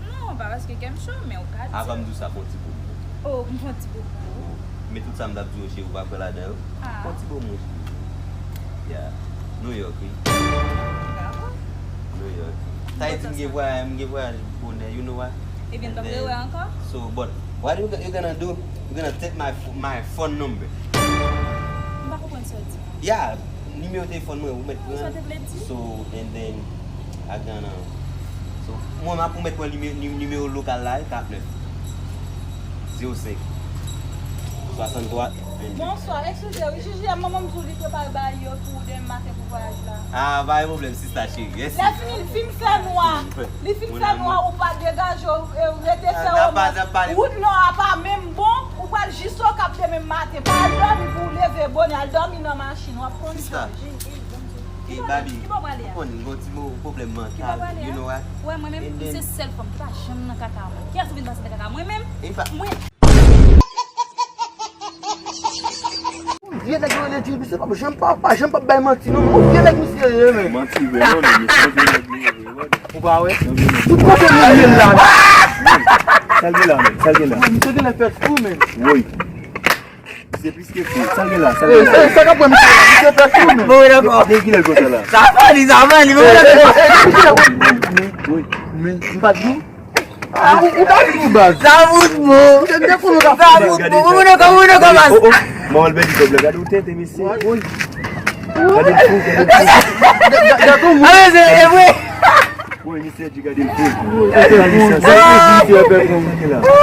Non, pa paske kè m cho, men ou ka di. Avan m di w sa, fè yon ti bo pou mwen. Oh, m fè yon ti bo pou ou. Men tout sa m t ap di w, cheri, ou pa kwè ladan yo? Ah. Fè yon ti bo pou mwen, cheri. Yeah. New York, wi. Dakò. New York. Sa vle di m gen vwayaj, m gen vwayaj bonè, you know what? Ebyen, n p ap rewè ankò? So, but what you, you gonna do? You gonna take my, ph- my phone number. M pa konprann sa w di. Yeah, nimewo telefòn mwen, ou mèt pran. Sa te vle di? So, and then, I gonna, so, mwen, m ap ou mèt pran nime- ni- nimewo lokal la, wi, katnèf. Zewo senk. Swasanntwa. Bonswa, eskize, wi, J J M, manman m di w li prepare bagay yo pou demen maten pou vwayaj la. Ah, pa gen pwoblèm, sista cheri. Yes. Lè fini, li fin fè nwa. Li fin fè nwa, ou pa degaje w, e, rete fè omès. Wout nò a pa menm bon, ou pral jis Okap demen maten. Pa al dòmi pou w leve bonè, al dòmi nan machin, w ap konn sa. Sista. J J, Bondye. E Babi, ou konn gen yon ti mo- pwoblèm mantal, you know what? Wè, mwen menm, m se sèl fanm ki pa janm nan kaka mwen. Kiyès ou vin pase nan kaka mwen menm? Mwen. Vye nèg yo rele Djil, misye pa janm pa, pa janm pa bay manti non, men yon vye nèg misye ye, men. Manti vre non, men misye vye nèg li ye vre, wè. Ou pa wè? Tout kote nou ye la. Sa l gen la, men, sa l gen la. Misye genlè fè fou, men. Woy. Se plis ke fou. Sa l gen la, sa l gen la. Sa k ap pran misye la? Misye fè fou, men. Bon, dakò. De kilè l konsa la? Sa fè li, sa fè li, bon, dakò. Wi. Men, m pa di w. Ou, ou ka di w baz. Sa fout bon. Ou te dekouvri w ka fè baz. Sa fout bon. Ou konnen kòman, ou konnen kòman. Oh, oh. Mwen, l pèdi kòb la. Gade ou tenten, mesye. Woy. Gade l fou, gade l fou. Gade, gade, gade, gade. Ah, men se, e vre. Woy, misye di gade l fou. Gade misye, sa l fè fou, misye fè fou.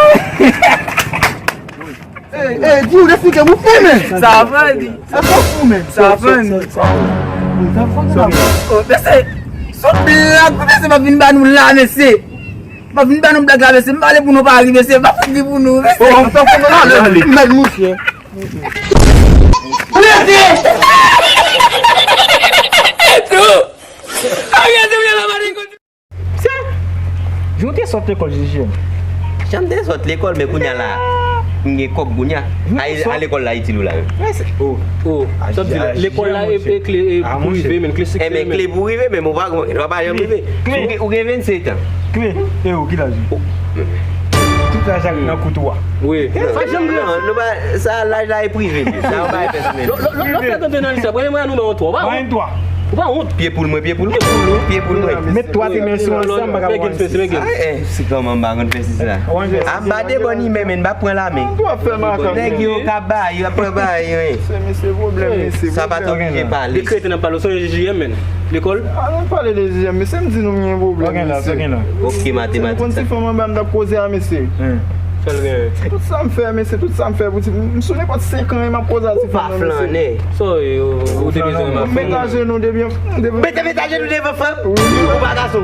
Ey, ey, di ou deske m fou, men. Sa fè di. Sa fè fou, men. Sa fè di. Oh, mesye, sou blag, mesye, pa vin ba nou la, mesye. Pa vin ba nou blag la, mesye. M pale pou nou pa ri, mesye. Pa fout ri pou nou, mesye. Oh, m fè fou, non, ale. Mèd mouche. Mesye. Mesye, jan w te sot lekòl, J J M? Jan m te sot lekòl, men kounye a la, m gen kòb kounye a. A, a lekòl la itil ou la menm? Oh, oh. Sa vle di lekòl la e, e kle, e pou rive, men kle siksè, men kle pou rive, men ou pa, ou pa janm rive. Ou gen, ou gen vennsenk an. Kle, e ou ki laj ou? Tout laj ak nan kout ou a. Wi. Pa janm grandi. Non, nou pa, sa laj la e prive. Sa ou pa e pèsonèl. Lò, lò, lò, lò fè tande nan lise, premye mwa nou nan yon twa. Ou pa wont? Pye poul mwen, pye poul mwen. Pye poul mwen. Met twa te men sou ansanm, pa ka wè. Fè gen fè, fè gen. Ah, eh, si kòman m pa konn fè si sa. Ap ba de bòn imè, men m pa pran la men. Nèg yo ka ba, yo ap pran ba, yo, eh. Se mesye pwoblèm, mesye. Sa pa t oblije pale. De kreten ap pale, w sonje J J M, men. Lekòl? Ah, nou pale de J J M, mesye, m di nou m gen pwoblèm, mesye. Ok, matematik. Konn ti fanm anba m t ap koze a, mesye. Tout sa m fè, mesye, tout sa m fè pou ti, m sou nenpòt senk an, e m ap koze a ti fanm nan, mesye. Ou pa flannen. Sa w ye, ou te bezwen m ap flannen. Mete ajenou devan fanm. Mete ajenou devan fanm. Ou pa gason.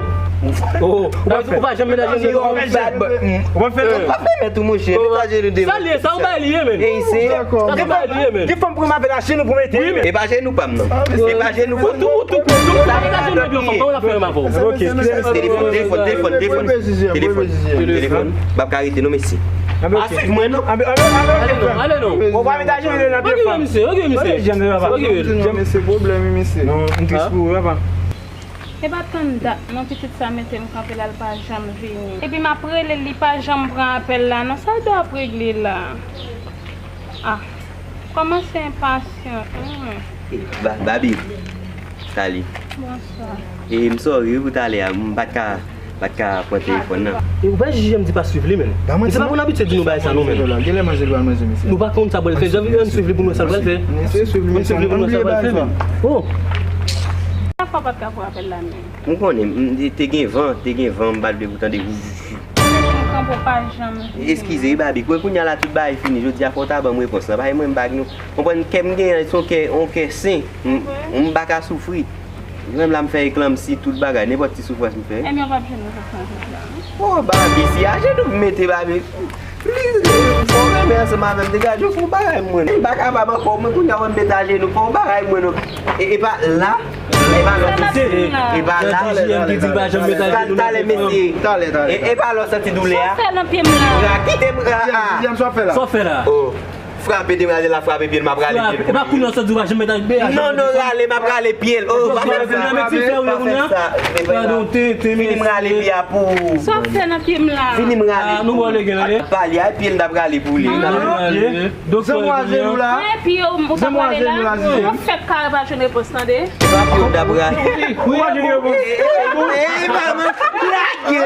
Oh, ou pa, ou pa janm mete ajenou devan fanm. Ou pa fè, ou pa fè mèt ou, monchè. Mete ajenou devan. Sa l ye, sa ou bay li ye, men. Sa se bay li ye, men. Gen fanm pou m avè ajenou pou mete. E pa ajenou pa m, non. E pa ajenou pa m. Ou tou, ou tou, ou tou. Sa mete ajenou devan fanm, kòman l ap fè menm avè w? Ok. Telefòn, telefòn, telefòn, telefòn. Telefòn. Telefòn. M ap ka rete non, mesye. Pa swiv mwen non. Ale non, ale non. Ou pa met ajenou nan pye fanm. Ok, misye, ok, misye. Ok, mesye, pwoblèm, mesye. Non, m tris pou ou, papa. E pa tann dat non, pitit sa mete m kanpe la, l pa janm vini. Epi m ap rele l, li pa janm pran apèl la non. Sa l dwe ap regle la? Ah, kòmanse enpasyan. Hmm. Eh, Ba-, Babi. Salut. Bonswa. E m sorry wi pou talè a, m pa t ka, pa t ka pran telefòn nan. E ou pa J J M di pa swiv li, men. Misye pa konn abitye di nou bagay sa, non, men. Genlè manje l pral manje, mesye. Nou pa konn sa pral fè. Jan Vivian swiv li pou nou, sa l pral fè. Ann swiv li pou nou, sa l pral fè, men. Oh. Sa fè w pa t ka pran apèl la, men. M konnen, m, te gen van, te gen van, m pa t vle pou tande. Eskize wi, Babi, kounye a la tout bagay fini. Jodi a fò w ta ban m repons lan. Paske mwen m pa gen, konprann kè m genyen, se yon kè, yon kè sen. M, m pa ka soufri. Menm la m fè eklanmsi, tout bagay, nenpòt ti soufrans m fè. Ebyen, w p ap jwenn rezolisyon nan sa. Oh, Babi, se ajenou m mete, Babi. Li, li, fò w renmen Ansanm avè m, degaje w, fè yon bagay mwen. M pa kapab ankò, mwen kounye a wè m met ajenou, fè yon bagay mwen non. E, e pa la, e pa lòt soti, e pa la. Talè, talè, talè, talè, mesye. Talè, talè. E, e pa lòt soti doulè a. Sa w fè nan pye m la? Kite m, a, a. Sa w fè la? Sa w fè la? Oh. Frape, demwazèl la frape pye l, m ap rale pye l. E pa kounye a w sot di w pa janm met ajenou. Non, non, rale, m ap rale pye l. Oh, pa fè sa. Pa fè sa. Fini m rale pye a pou ou. Sa w fè nan pye m la? Fini m rale pou ou. Pale a, pye l n ap rale pou li. Zanmwazèl ou la. Zanmwazèl ou la. Zanmwazèl ou la, Zizi. Mwen pye w, ou t ap rale la. Mwen fèk kare pa jwenn repons, tande. E pa pye w n ap rale. Wi, wi, wi. E, e, e, e, pa mwen. Lage.